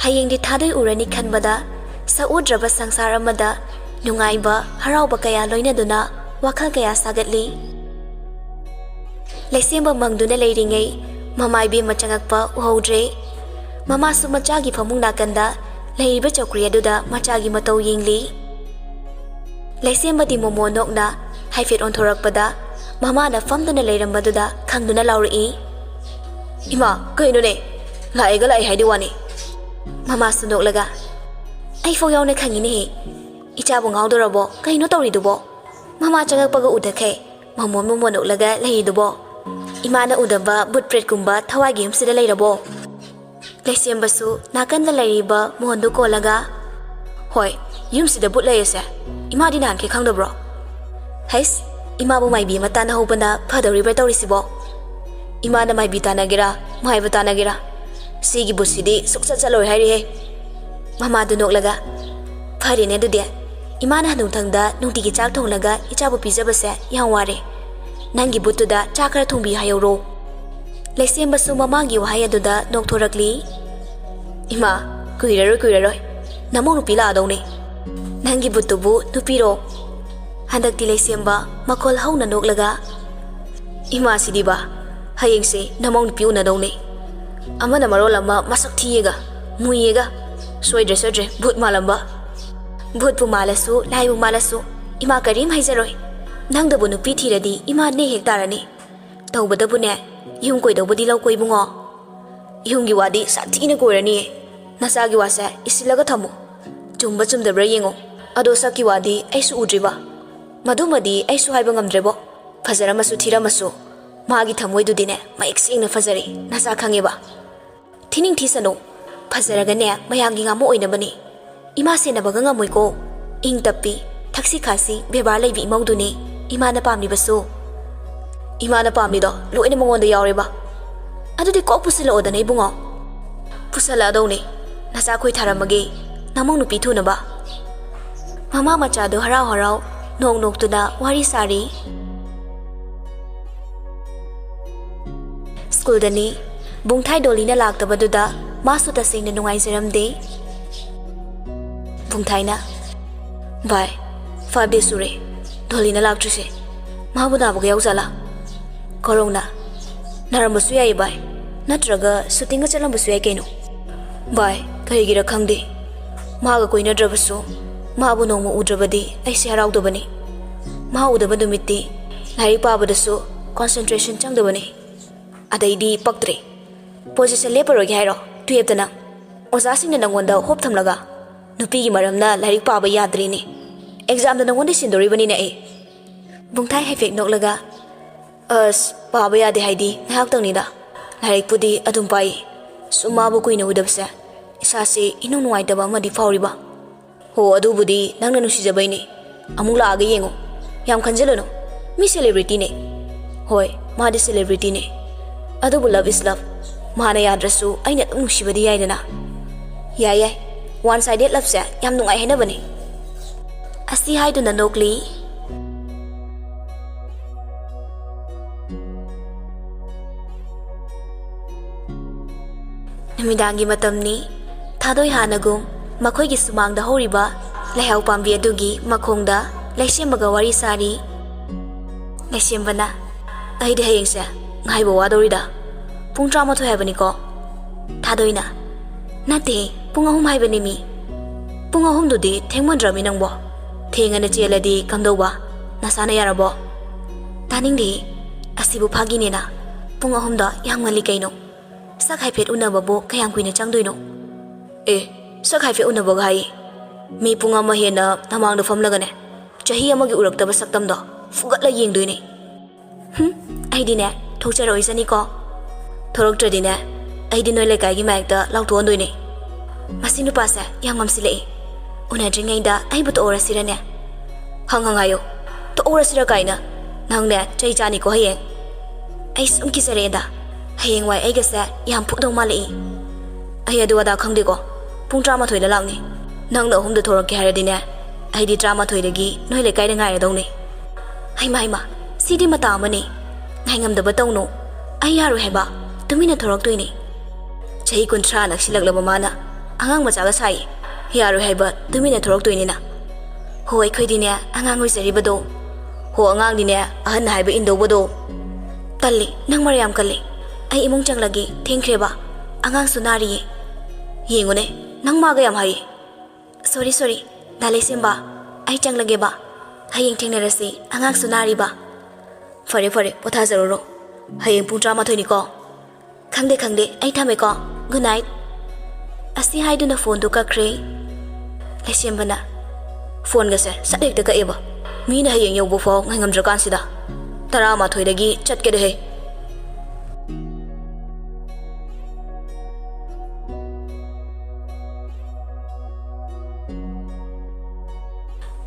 ꯍꯌꯦꯡꯗꯤ ꯊꯥꯗꯣꯏ ꯎꯔꯅꯤ ꯈꯟꯕꯗ, ꯁꯛꯎꯗ꯭ꯔꯕ ꯁꯪꯁꯥꯔ ꯑꯃꯗ ꯅꯨꯡꯉꯥꯏꯕ, ꯍꯔꯥꯎꯕ ꯀꯌꯥ ꯂꯣꯏꯅꯗꯨꯅ ꯋꯥꯈꯜ ꯀꯌꯥ ꯁꯥꯒꯠꯂꯤ꯫ ꯂꯩꯁꯦꯝꯕ ꯃꯪꯗꯨꯅ ꯂꯩꯔꯤꯉꯩ, ꯃꯃꯥ ꯏꯕꯦꯝꯃ ꯆꯪꯉꯛꯄ ꯎꯍꯧꯗ꯭ꯔꯦ꯫ ꯃꯃꯥꯁꯨ ꯃꯆꯥꯒꯤ ꯐꯃꯨꯡ ꯅꯥꯀꯟꯗ ꯂꯩꯔꯤꯕ ꯆꯧꯀ꯭ꯔꯤ ꯑꯗꯨꯗ ꯃꯆꯥꯒꯤ ꯃꯇꯧ ꯌꯦꯡꯂꯤ꯫ ꯂꯩꯁꯦꯝꯕꯗꯤ ꯃꯣꯃꯣꯟ ꯅꯣꯛꯅ ꯍꯥꯏꯐꯦꯠ ꯑꯣꯟꯊꯣꯔꯛꯄꯗ, ꯃꯃꯥꯅ ꯐꯝꯗꯨꯅ ꯂꯩꯔꯝꯕꯗꯨꯗ ꯈꯪꯗꯨꯅ ꯂꯥꯎꯔꯛꯏ, "ꯏꯃꯥ, ꯀꯩꯅꯣꯅꯦ? ꯂꯥꯛꯑꯦꯒ ꯂꯥꯛꯑꯦ ꯍꯥꯏꯗꯤ ꯋꯥꯅꯤ?" ꯃꯃꯥꯁꯨ ꯅꯣꯛꯂꯒ, "ꯑꯩꯐꯥꯎ ꯌꯥꯎꯅ ꯈꯪꯉꯤꯅꯦꯍꯦ꯫ ꯏꯆꯥꯕꯨ ꯉꯥꯎꯗꯣꯔꯕꯣ? ꯀꯩꯅꯣ ꯇꯧꯔꯤꯗꯨꯕꯣ?" ꯃꯃꯥ ꯆꯪꯉꯛꯄꯒ ꯎꯗꯈꯩ ꯃꯃꯣꯟ ꯃꯃꯣꯟ ꯅꯣꯛꯂꯒ ꯂꯩꯔꯤꯗꯨꯕꯣ? ꯏꯃꯥꯅ ꯎꯗꯕ ꯚꯨꯠ ꯄ꯭ꯔꯦꯠꯀꯨꯝꯕ ꯊꯋꯥꯏꯒꯤ ꯌꯨꯝꯁꯤꯗ ꯂꯩꯔꯕꯣ? ꯂꯩꯁꯦꯝꯕꯁꯨ ꯅꯥꯀꯟꯗ ꯂꯩꯔꯤꯕ ꯃꯣꯍꯟꯗꯨ ꯀꯣꯜꯂꯒ, "ꯍꯣꯏ, ꯌꯨꯝꯁꯤꯗ ꯚꯨꯠ ꯂꯩꯔꯁꯦ꯫ ꯏꯃꯥꯗꯤ ꯅꯍꯥꯟꯈꯩ ꯈꯪꯗꯕ꯭ꯔꯣ?" "ꯍꯩꯁ, ꯏꯃꯥꯕꯨ ꯃꯥꯏꯕꯤ ꯑꯃ ꯇꯥꯟꯅꯍꯧꯕꯅ ꯐꯗꯧꯔꯤꯕ꯭ꯔꯥ ꯇꯧꯔꯤꯁꯤꯕꯣ? ꯏꯃꯥꯅ ꯃꯥꯏꯕꯤ ꯇꯥꯟꯅꯒꯦꯔꯥ, ꯃꯥꯏꯕ ꯇꯥꯟꯅꯒꯦꯔꯥ? ꯁꯤꯒꯤ ꯚꯨꯠꯁꯤꯗꯤ ꯁꯨꯛꯆꯠ ꯆꯠꯂꯣꯏ ꯍꯥꯏꯔꯤꯍꯦ꯫" ꯃꯃꯥꯗꯨ ꯅꯣꯛꯂꯒ, "ꯐꯔꯦꯅꯦ ꯑꯗꯨꯗꯤ꯫ ꯏꯃꯥꯅ ꯍꯅꯨꯊꯪꯗ ꯅꯨꯡꯇꯤꯒꯤ ꯆꯥꯛ ꯊꯣꯡꯂꯒ ꯏꯆꯥꯕꯨ ꯄꯤꯖꯕꯁꯦ ꯌꯥꯝ ꯋꯥꯔꯦ꯫ ꯅꯪꯒꯤ ꯚꯨꯠꯇꯨꯗ ꯆꯥꯛ ꯈꯔ ꯊꯣꯡꯕꯤ ꯍꯥꯏꯍꯧꯔꯣ꯫" ꯂꯩꯁꯦꯝꯕꯁꯨ ꯃꯃꯥꯒꯤ ꯋꯥꯍꯩ ꯑꯗꯨꯗ ꯅꯣꯛꯊꯣꯔꯛꯂꯤ꯫ "ꯏꯃꯥ, ꯀꯨꯏꯔꯔꯣꯏ, ꯀꯨꯏꯔꯔꯣꯏ꯫ ꯅꯃꯧ ꯅꯨꯄꯤ ꯂꯥꯛꯑꯗꯧꯅꯦ꯫ ꯅꯪꯒꯤ ꯚꯨꯠꯇꯨꯕꯨ ꯅꯨꯄꯤꯔꯣ?" ꯍꯟꯗꯛꯇꯤ ꯂꯩꯁꯦꯝꯕ ꯃꯈꯣꯜ ꯍꯧꯅ ꯅꯣꯛꯂꯒ, "ꯏꯃꯥꯁꯤꯗꯤꯕ, ꯍꯌꯦꯡꯁꯦ ꯅꯃꯧ ꯅꯨꯄꯤ ꯎꯅꯗꯧꯅꯦ꯫ ꯑꯃꯅ ꯃꯔꯣꯜ ꯑꯃ ꯃꯁꯛ ꯊꯤꯌꯦꯒ, ꯃꯨꯏꯌꯦꯒ, ꯁꯣꯏꯗ꯭ꯔꯦ ꯁꯣꯏꯗ꯭ꯔꯦ, ꯚꯨꯠ ꯃꯥꯜꯂꯝꯕ꯫ ꯚꯨꯠꯄꯨ ꯃꯥꯜꯂꯁꯨ, ꯂꯥꯏꯕꯨ ꯃꯥꯜꯂꯁꯨ, ꯏꯃꯥ ꯀꯔꯤꯝ ꯍꯥꯏꯖꯔꯣꯏ꯫ ꯅꯪꯗꯕꯨ ꯅꯨꯄꯤ ꯊꯤꯔꯗꯤ ꯏꯃꯥ ꯅꯦ ꯍꯦꯛ ꯇꯥꯔꯅꯤ꯫ ꯇꯧꯕꯗꯕꯨꯅꯦ, ꯌꯨꯝ ꯀꯣꯏꯗꯧꯕꯗꯤ ꯂꯧ ꯀꯣꯏ ꯏꯕꯨꯡꯉꯣ꯫ ꯌꯨꯝꯒꯤ ꯋꯥꯗꯤ ꯁꯥꯊꯤꯅ ꯀꯣꯏꯔꯅꯤꯌꯦ꯫ ꯅꯆꯥꯒꯤ ꯋꯥꯁꯦ ꯏꯁꯤꯜꯂꯒ ꯊꯝꯃꯨ꯫ ꯆꯨꯝꯕ ꯆꯨꯝꯗꯕ꯭ꯔꯥ ꯌꯦꯡꯉꯨ꯫ ꯑꯗꯣ ꯁꯛꯀꯤ ꯋꯥꯗꯤ ꯑꯩꯁꯨ ꯎꯗ꯭ꯔꯤꯕ꯫ ꯃꯗꯨꯃꯗꯤ ꯑꯩꯁꯨ ꯍꯥꯏꯕ ꯉꯝꯗ꯭ꯔꯦꯕꯣ꯫ ꯐꯖꯔꯝꯃꯁꯨ ꯊꯤꯔꯝꯃꯁꯨ, ꯃꯥꯒꯤ ꯊꯃꯣꯏꯗꯨꯗꯤꯅꯦ, ꯃꯌꯦꯛ ꯁꯦꯡꯅ ꯐꯖꯔꯦ, ꯅꯆꯥ ꯈꯪꯉꯦꯕ꯫ ꯊꯤꯅꯤꯡ ꯊꯤꯁꯅꯨ, ꯐꯖꯔꯒꯅꯦ, ꯃꯌꯥꯝꯒꯤ ꯉꯥꯃꯨ ꯑꯣꯏꯅꯕꯅꯤ꯫ ꯏꯃꯥ ꯁꯦꯟꯅꯕꯒ ꯉꯝꯃꯣꯏꯀꯣ꯫ ꯏꯪ ꯇꯞꯄꯤ, ꯊꯛꯁꯤ ꯈꯥꯁꯤ, ꯕꯦꯕꯥꯔ ꯂꯩꯕꯤ ꯏꯃꯧꯗꯨꯅꯤ ꯏꯃꯥꯅ ꯄꯥꯝꯂꯤꯕꯁꯨ꯫ ꯏꯃꯥꯅ ꯄꯥꯝꯂꯤꯗꯣ ꯂꯣꯏꯅ ꯃꯉꯣꯟꯗ ꯌꯥꯎꯔꯦꯕ꯫ ꯑꯗꯨꯗꯤ ꯀꯣꯛ ꯄꯨꯁꯤꯜꯂꯛꯑꯣꯗꯅ ꯏꯕꯨꯡꯉꯣ꯫ ꯄꯨꯁꯜꯂꯛꯑꯗꯧꯅꯦ, ꯅꯆꯥꯈꯣꯏ ꯊꯥꯔꯝꯃꯒꯦ, ꯅꯃꯧ ꯅꯨꯄꯤ ꯊꯨꯅꯕ꯫ ꯃꯃꯥ ꯃꯆꯥꯗꯨ ꯍꯔꯥꯎ ꯍꯔꯥꯎ ꯅꯣꯛ ꯅꯣꯛꯇꯨꯅ ꯋꯥꯔꯤ ꯁꯥꯔꯤ꯫ ꯁ꯭ꯀꯨꯜꯗꯅꯤ꯫ ꯕꯨꯡꯊꯥꯏ ꯗꯣꯂꯤꯅ ꯂꯥꯛꯇꯕꯗꯨꯗ ꯃꯥꯁꯨ ꯇꯁꯦꯡꯅ ꯅꯨꯡꯉꯥꯏꯖꯔꯝꯗꯦ꯫ ꯕꯨꯡꯊꯥꯏꯅ, "ꯚꯥꯏ, five days ꯁꯨꯔꯦ ꯗꯣꯂꯤꯅ ꯂꯥꯛꯇ꯭ꯔꯤꯁꯦ꯫ ꯃꯥꯕꯨ ꯅꯥꯕꯒ ꯌꯥꯎꯖꯥꯠꯂꯥ?" ꯀꯣꯔꯧꯅ, "ꯅꯥꯔꯝꯕꯁꯨ ꯌꯥꯏꯌꯦ ꯚꯥꯏ, ꯅꯠꯇ꯭ꯔꯒ ꯁꯨꯇꯤꯡꯒ ꯆꯠꯂꯝꯕꯁꯨ ꯌꯥꯏ ꯀꯩꯅꯣ꯫ ꯚꯥꯏ, ꯀꯔꯤꯒꯤꯔ ꯈꯪꯗꯦ, ꯃꯥꯒ ꯀꯣꯏꯅꯗ꯭ꯔꯕꯁꯨ ꯃꯥꯕꯨ ꯅꯣꯡꯃ ꯎꯗ꯭ꯔꯕꯗꯤ ꯑꯩꯁꯦ ꯍꯔꯥꯎꯗꯕꯅꯤ꯫ ꯃꯥ ꯎꯗꯕ ꯅꯨꯃꯤꯠꯇꯤ ꯂꯥꯏꯔꯤꯛ ꯄꯥꯕꯗꯁꯨ concentration ꯆꯪꯗꯕꯅꯤ꯫ ꯑꯗꯩꯗꯤ ꯄꯛꯇ꯭ꯔꯦ꯫ Position ꯂꯦꯞꯄꯔꯣꯏꯒꯦ ꯍꯥꯏꯔꯣ twelfth ꯅꯪ? ꯑꯣꯖꯥꯁꯤꯡꯅ ꯅꯪꯉꯣꯟꯗ hope ꯊꯝꯂꯒ ꯅꯨꯄꯤꯒꯤ ꯃꯔꯝꯅ ꯂꯥꯏꯔꯤꯛ ꯄꯥꯕ ꯌꯥꯗ꯭ꯔꯦꯅꯦ꯫ Examꯗ ꯅꯪꯉꯣꯟꯗ ꯁꯤꯟꯗꯣꯔꯤꯕꯅꯤꯅꯦ ꯑꯩ꯫" ꯕꯨꯡꯊꯥꯏ ꯍꯥꯏꯐꯦꯠ ꯅꯣꯛꯂꯒ, "ꯑꯁ, ꯄꯥꯕ ꯌꯥꯗꯦ ꯍꯥꯏꯗꯤ ꯉꯥꯏꯍꯥꯛꯇꯪꯅꯤꯗ꯫ ꯂꯥꯏꯔꯤꯛꯄꯨꯗꯤ ꯑꯗꯨꯝ ꯄꯥꯏ꯫ ꯁꯨꯝ ꯃꯥꯕꯨ ꯀꯨꯏꯅ ꯎꯗꯕꯁꯦ ꯏꯁꯥꯁꯦ ꯏꯅꯨꯡ ꯅꯨꯡꯉꯥꯏꯇꯕ ꯑꯃꯗꯤ ꯐꯥꯎꯔꯤꯕ꯫" "ꯍꯣ, ꯑꯗꯨꯕꯨꯗꯤ ꯅꯪꯅ ꯅꯨꯡꯁꯤꯖꯕꯩꯅꯦ꯫ ꯑꯃꯨꯛ ꯂꯥꯛꯑꯒ ꯌꯦꯡꯉꯣ꯫ ꯌꯥꯝ ꯈꯟꯖꯤꯜꯂꯨꯅꯨ꯫ ꯃꯤ celebrityꯅꯦ꯫" "ꯍꯣꯏ, ꯃꯥꯗꯤ celebrityꯅꯦ꯫ ꯑꯗꯨꯕꯨ love is love꯫ ꯃꯥꯅ ꯌꯥꯗ꯭ꯔꯁꯨ ꯑꯩꯅ ꯑꯗꯨꯝ ꯅꯨꯡꯁꯤꯕꯗꯤ ꯌꯥꯏꯗꯅ꯫" "ꯌꯥꯏ, ꯌꯥꯏ꯫ One sided loveꯁꯦ ꯌꯥꯝ ꯅꯨꯡꯉꯥꯏ ꯍꯥꯏꯅꯕꯅꯦ꯫" ꯑꯁꯤ ꯍꯥꯏꯗꯨꯅ ꯅꯣꯛꯂꯤ꯫ ꯅꯨꯃꯤꯗꯥꯡꯒꯤ ꯃꯇꯝꯅꯤ꯫ ꯊꯥꯗꯣꯏ ꯍꯥꯟꯅꯒꯨꯝ ꯃꯈꯣꯏꯒꯤ ꯁꯨꯃꯥꯡꯗ ꯍꯧꯔꯤꯕ ꯂꯩꯍꯥꯎ ꯄꯥꯝꯕꯤ ꯑꯗꯨꯒꯤ ꯃꯈꯣꯡꯗ ꯂꯩꯁꯦꯝꯕꯒ ꯋꯥꯔꯤ ꯁꯥꯔꯤ꯫ ꯂꯩꯁꯦꯝꯕꯅ, "ꯑꯩꯗꯤ ꯍꯌꯦꯡꯁꯦ ꯉꯥꯏꯕ ꯋꯥꯗꯧꯔꯤꯗ꯫ ꯄꯨꯡ ꯇꯔꯥꯃꯥꯊꯣꯏ ꯍꯥꯏꯕꯅꯤꯀꯣ? ꯊꯥꯗꯣꯏꯅ, "ꯅꯠꯇꯦ, ꯄꯨꯡ ꯑꯍꯨꯝ ꯍꯥꯏꯕꯅꯤ ꯃꯤ꯫ ꯄꯨꯡ ꯑꯍꯨꯝꯗꯨꯗꯤ ꯊꯦꯡꯃꯟꯗ꯭ꯔꯃꯤ ꯅꯪꯕꯣ? ꯊꯦꯡꯉꯅ ꯆꯦꯜꯂꯗꯤ ꯀꯝꯗꯧꯕ? ꯅꯁꯥꯅ ꯌꯥꯔꯕꯣ?" "ꯇꯥꯅꯤꯡꯗꯦ꯫ ꯑꯁꯤꯕꯨ ꯐꯥꯒꯤꯅꯦꯅ? ꯄꯨꯡ ꯑꯍꯨꯝꯗꯣ ꯌꯥꯝ ꯉꯜꯂꯤ ꯀꯩꯅꯣ꯫ ꯁꯛ ꯍꯥꯏꯐꯦꯠ ꯎꯅꯕꯕꯨ ꯀꯌꯥꯝ ꯀꯨꯏꯅ ꯆꯪꯗꯣꯏꯅꯣ?" "ꯑꯦ, ꯁꯛ ꯍꯥꯏꯐꯦꯠ ꯎꯅꯕꯒ ꯍꯥꯏꯌꯦ꯫ ꯃꯤ ꯄꯨꯡ ꯑꯃ ꯍꯦꯟꯅ ꯅꯃꯥꯡꯗ ꯐꯝꯂꯒꯅꯦ, ꯆꯍꯤ ꯑꯃꯒꯤ ꯎꯔꯛꯇꯕ ꯁꯛꯇꯝꯗꯣ ꯐꯨꯒꯠꯂ ꯌꯦꯡꯗꯣꯏꯅꯦ꯫ ꯍꯨꯝ, ꯑꯩꯗꯤꯅꯦ, ꯊꯣꯛꯆꯔꯛꯑꯣꯏꯖꯅꯤꯀꯣ꯫ ꯊꯣꯔꯛꯇ꯭ꯔꯗꯤꯅꯦ, ꯑꯩꯗꯤ ꯅꯣꯏ ꯂꯩꯀꯥꯏꯒꯤ ꯃꯥꯏꯛꯇ ꯂꯥꯎꯊꯣꯛꯍꯟꯗꯣꯏꯅꯦ꯫ ꯃꯁꯤ ꯅꯨꯄꯥꯁꯦ ꯌꯥꯝ ꯉꯝꯁꯤꯜꯂꯛꯑꯦ꯫ ꯎꯅꯗ꯭ꯔꯤꯉꯩꯗ ꯑꯩꯕꯨ ꯇꯣꯛꯍꯧꯔꯁꯤꯔꯅꯦ? ꯍꯪ ꯍꯪ ꯍꯥꯏꯌꯣ꯫ ꯇꯣꯛꯍꯧꯔꯁꯤꯔ ꯀꯥꯏꯅ? ꯅꯪꯅꯦ, ꯆꯩ ꯆꯥꯅꯤꯀꯣ ꯍꯌꯦꯡ꯫ ꯑꯩ ꯁꯨꯝ ꯀꯤꯖꯔꯛꯑꯦꯗ꯫ ꯍꯌꯦꯡꯋꯥꯏ ꯑꯩꯒꯁꯦ ꯌꯥꯝ ꯐꯨꯗꯧ ꯃꯥꯜꯂꯛꯏ꯫ ꯑꯩ ꯑꯗꯨ ꯑꯗꯥ ꯈꯪꯗꯦꯀꯣ꯫ ꯄꯨꯡ ꯇꯔꯥꯃꯥꯊꯣꯏꯗ ꯂꯥꯛꯅꯤ꯫ ꯅꯪꯅ ꯑꯍꯨꯝꯗ ꯊꯣꯔꯛꯀꯦ ꯍꯥꯏꯔꯗꯤꯅꯦ, ꯑꯩꯗꯤ ꯇꯔꯥꯃꯥꯊꯣꯏꯗꯒꯤ ꯅꯣꯏ ꯂꯩꯀꯥꯏꯗ ꯉꯥꯏꯔꯗꯧꯅꯤ꯫ ꯍꯩꯃꯥ, ꯍꯩꯃꯥ, ꯁꯤꯗꯤ ꯃꯇꯥ ꯑꯃꯅꯤ꯫ ꯉꯥꯏꯉꯝꯗꯕ ꯇꯧꯅꯨ꯫ ꯑꯩ ꯌꯥꯔꯣꯏ ꯍꯥꯏꯕ꯫ ꯇꯨꯃꯤꯟꯅ ꯊꯣꯔꯛꯇꯣꯏꯅꯤ꯫ ꯆꯍꯤ ꯀꯨꯟꯊ꯭ꯔꯥ ꯅꯛꯁꯤꯜꯂꯛꯂꯕ ꯃꯥꯅ ꯑꯉꯥꯡ ꯃꯆꯥꯒ ꯁꯥꯏ꯫ ꯌꯥꯔꯣꯏ ꯍꯥꯏꯕ, ꯇꯨꯃꯤꯟꯅ ꯊꯣꯔꯛꯇꯣꯏꯅꯤꯅ꯫ ꯍꯣ, ꯑꯩꯈꯣꯏꯗꯤꯅꯦ, ꯑꯉꯥꯡ ꯑꯣꯏꯖꯔꯤꯕꯗꯣ꯫ ꯍꯣ, ꯑꯉꯥꯡꯗꯤꯅꯦ, ꯑꯍꯟꯅ ꯍꯥꯏꯕ ꯏꯟꯗꯧꯕꯗꯣ꯫ ꯇꯜꯂꯤ, ꯅꯪ ꯃꯔꯩ ꯌꯥꯝ ꯀꯜꯂꯤ꯫ ꯑꯩ ꯏꯃꯨꯡ ꯆꯪꯂꯒꯦ, ꯊꯦꯡꯈ꯭ꯔꯦꯕ꯫ ꯑꯉꯥꯡꯁꯨ ꯅꯥꯔꯤꯌꯦ꯫ ꯌꯦꯡꯉꯨꯅꯦ, ꯅꯪ ꯃꯥꯒ ꯌꯥꯝ ꯍꯥꯏꯌꯦ꯫ ꯁꯣꯔꯤ, ꯁꯣꯔꯤ, ꯗꯥ ꯂꯩꯁꯦꯝꯕ, ꯑꯩ ꯆꯪꯂꯒꯦꯕ꯫ ꯍꯌꯦꯡ ꯊꯦꯡꯅꯔꯁꯤ, ꯑꯉꯥꯡꯁꯨ ꯅꯥꯔꯤꯕ꯫ ꯐꯔꯦ, ꯐꯔꯦ, ꯄꯣꯊꯥꯖꯔꯨꯔꯣ꯫ ꯍꯌꯦꯡ ꯄꯨꯡ ꯇꯔꯥꯃꯥꯊꯣꯏꯅꯤꯀꯣ꯫ ꯈꯪꯗꯦ, ꯈꯪꯗꯦ, ꯑꯩ ꯊꯝꯃꯦꯀꯣ꯫ Good night. ꯑꯁꯤ ꯍꯥꯏꯗꯨꯅ ꯐꯣꯟꯗꯨ ꯀꯛꯈ꯭ꯔꯦ꯫ ꯂꯩꯁꯦꯝꯕꯅ ꯐꯣꯟꯒꯁꯦ ꯁꯠ ꯍꯦꯛꯇ ꯀꯛꯑꯦꯕ꯫ ꯃꯤꯅ ꯍꯌꯦꯡ ꯌꯧꯕ ꯐꯥꯎ ꯉꯥꯏꯉꯝꯗ꯭ꯔꯀꯥꯟꯁꯤꯗ꯫ ꯇꯔꯥꯃꯥꯊꯣꯏꯗꯒꯤ ꯆꯠꯀꯦꯗꯍꯦ꯫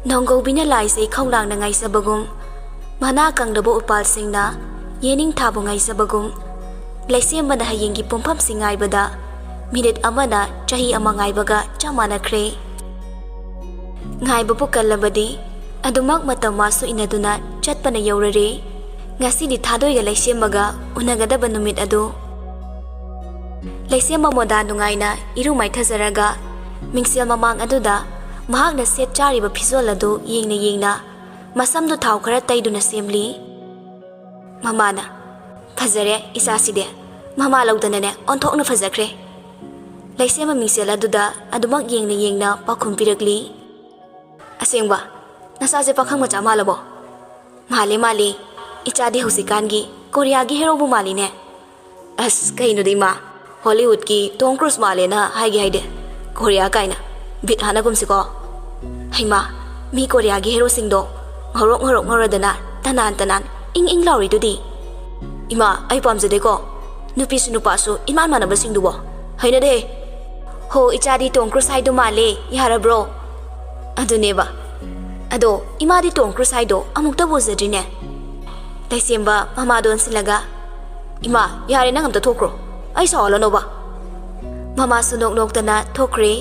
ꯅꯣꯡꯒꯧꯕꯤꯅ ꯂꯥꯏꯖꯩ ꯈꯧꯂꯥꯡꯅ ꯉꯥꯏꯖꯕꯒꯨꯝ, ꯃꯅꯥ ꯀꯪꯂꯕ ꯎꯄꯥꯜꯁꯤꯡꯅ ꯌꯦꯅꯤꯡꯊꯥꯕꯨ ꯉꯥꯏꯖꯕꯒꯨꯝ, ꯂꯩꯁꯦꯝꯕꯅ ꯍꯌꯦꯡꯒꯤ ꯄꯨꯡꯐꯝꯁꯤꯡ ꯉꯥꯏꯕꯗ ꯃꯤꯅꯤꯠ ꯑꯃꯅ ꯆꯍꯤ ꯑꯃ ꯉꯥꯏꯕꯒ ꯆꯞ ꯃꯥꯟꯅꯈ꯭ꯔꯦ꯫ ꯉꯥꯏꯕꯕꯨ ꯀꯜꯂꯕꯗꯤ ꯑꯗꯨꯃꯛ ꯃꯇꯝ ꯃꯥꯁꯨ ꯏꯟꯅꯗꯨꯅ ꯆꯠꯄꯅ ꯌꯧꯔꯔꯦ꯫ ꯉꯁꯤꯗꯤ ꯊꯥꯗꯣꯏꯒ ꯂꯩꯁꯦꯝꯕꯒ ꯎꯅꯒꯗꯕ ꯅꯨꯃꯤꯠ ꯑꯗꯨ꯫ ꯂꯩꯁꯦꯝꯕ ꯃꯣꯗꯥ ꯅꯨꯡꯉꯥꯏꯅ ꯏꯔꯨ ꯃꯥꯏꯊꯖꯔꯒ ꯃꯤꯡꯁꯦꯜ ꯃꯃꯥꯡ ꯑꯗꯨꯗ ꯃꯍꯥꯛꯅ ꯁꯦꯠ ꯆꯥꯔꯤꯕ ꯐꯤꯖꯣꯜ ꯑꯗꯨ ꯌꯦꯡꯅ ꯌꯦꯡꯅ ꯃꯁꯝꯗꯨ ꯊꯥꯎ ꯈꯔ ꯇꯩꯗꯨꯅ ꯁꯦꯝꯂꯤ꯫ ꯃꯃꯥꯅ, ꯐꯖꯔꯦ ꯏꯆꯥꯁꯤꯗꯤ꯫ ꯃꯃꯥ ꯂꯧꯗꯅꯅꯦ ꯑꯣꯟꯊꯣꯛꯅ ꯐꯖꯈ꯭ꯔꯦ꯫ ꯂꯩꯁꯦꯝꯕ ꯃꯤꯡꯁꯦꯜ ꯑꯗꯨꯗ ꯑꯗꯨꯃꯛ ꯌꯦꯡꯅ ꯌꯦꯡꯅ ꯄꯥꯎꯈꯨꯝ ꯄꯤꯔꯛꯂꯤ꯫ ꯑꯁꯦꯡꯕ? ꯅꯆꯥꯁꯦ ꯄꯥꯈꯪ ꯃꯆꯥ ꯃꯥꯜꯂꯕꯣ? ꯃꯥꯜꯂꯦ, ꯃꯥꯜꯂꯦ꯫ ꯏꯆꯥꯗꯤ ꯍꯧꯖꯤꯛꯀꯥꯟꯒꯤ ꯀꯣꯔꯤꯌꯥꯒꯤ ꯍꯦꯔꯣꯕꯨ ꯃꯥꯜꯂꯤꯅꯦ꯫ ꯑꯁ, ꯀꯩꯅꯣꯗ ꯏꯃꯥ, ꯍꯣꯂꯤꯋꯨꯗꯀꯤ ꯇꯣꯝ ꯀ꯭ꯔꯨꯖ ꯃꯥꯜꯂꯦꯅ ꯍꯥꯏꯒꯦ ꯍꯥꯏꯗꯦ꯫ ꯀꯣꯔꯤꯌꯥ ꯀꯥꯏꯅ꯫ ꯕꯤꯠ ꯍꯥꯟꯅꯒꯨꯝꯁꯤꯀꯣ꯫ ꯍꯩꯃꯥ, ꯃꯤ ꯀꯣꯔꯤꯌꯥꯒꯤ ꯍꯦꯔꯣꯁꯤꯡꯗꯣ ꯉꯧꯔꯣꯛ ꯉꯧꯔꯣꯛ ꯉꯧꯔꯗꯅ ꯇꯅꯥꯟ ꯇꯅꯥꯟ ꯏꯪ ꯏꯪ ꯂꯥꯎꯔꯤꯗꯨꯗꯤ꯫ ꯏꯃꯥ, ꯑꯩ ꯄꯥꯝꯖꯗꯦꯀꯣ꯫ ꯅꯨꯄꯤꯁꯨ ꯅꯨꯄꯥꯁꯨ ꯏꯃꯥꯟ ꯃꯥꯟꯅꯕꯁꯤꯡꯗꯨꯕꯣ꯫ ꯍꯩꯅꯗꯦ꯫ ꯍꯣ, ꯏꯆꯥꯗꯤ ꯇꯣꯝ ꯀ꯭ꯔꯨꯖ ꯍꯥꯏꯗꯣ ꯃꯥꯜꯂꯦ, ꯌꯥꯔꯕ꯭ꯔꯣ? ꯑꯗꯨꯅꯦꯕ꯫ ꯑꯗꯣ ꯏꯃꯥꯗꯤ ꯇꯣꯝ ꯀ꯭ꯔꯨꯖ ꯍꯥꯏꯗꯣ ꯑꯃꯨꯛꯇꯕꯨ ꯎꯖꯗ꯭ꯔꯤꯅꯦ꯫ ꯂꯩꯁꯦꯝꯕ ꯃꯃꯥꯗ ꯑꯣꯟꯁꯤꯜꯂꯒ, "ꯏꯃꯥ, ꯌꯥꯔꯦ, ꯅꯪ ꯑꯝꯇ ꯊꯣꯛꯈ꯭ꯔꯣ꯫ ꯑꯩ ꯁꯥꯎꯍꯜꯂꯅꯣꯕ꯫" ꯃꯃꯥꯁꯨ ꯅꯣꯛ ꯅꯣꯛꯇꯅ ꯊꯣꯛꯈ꯭ꯔꯦ꯫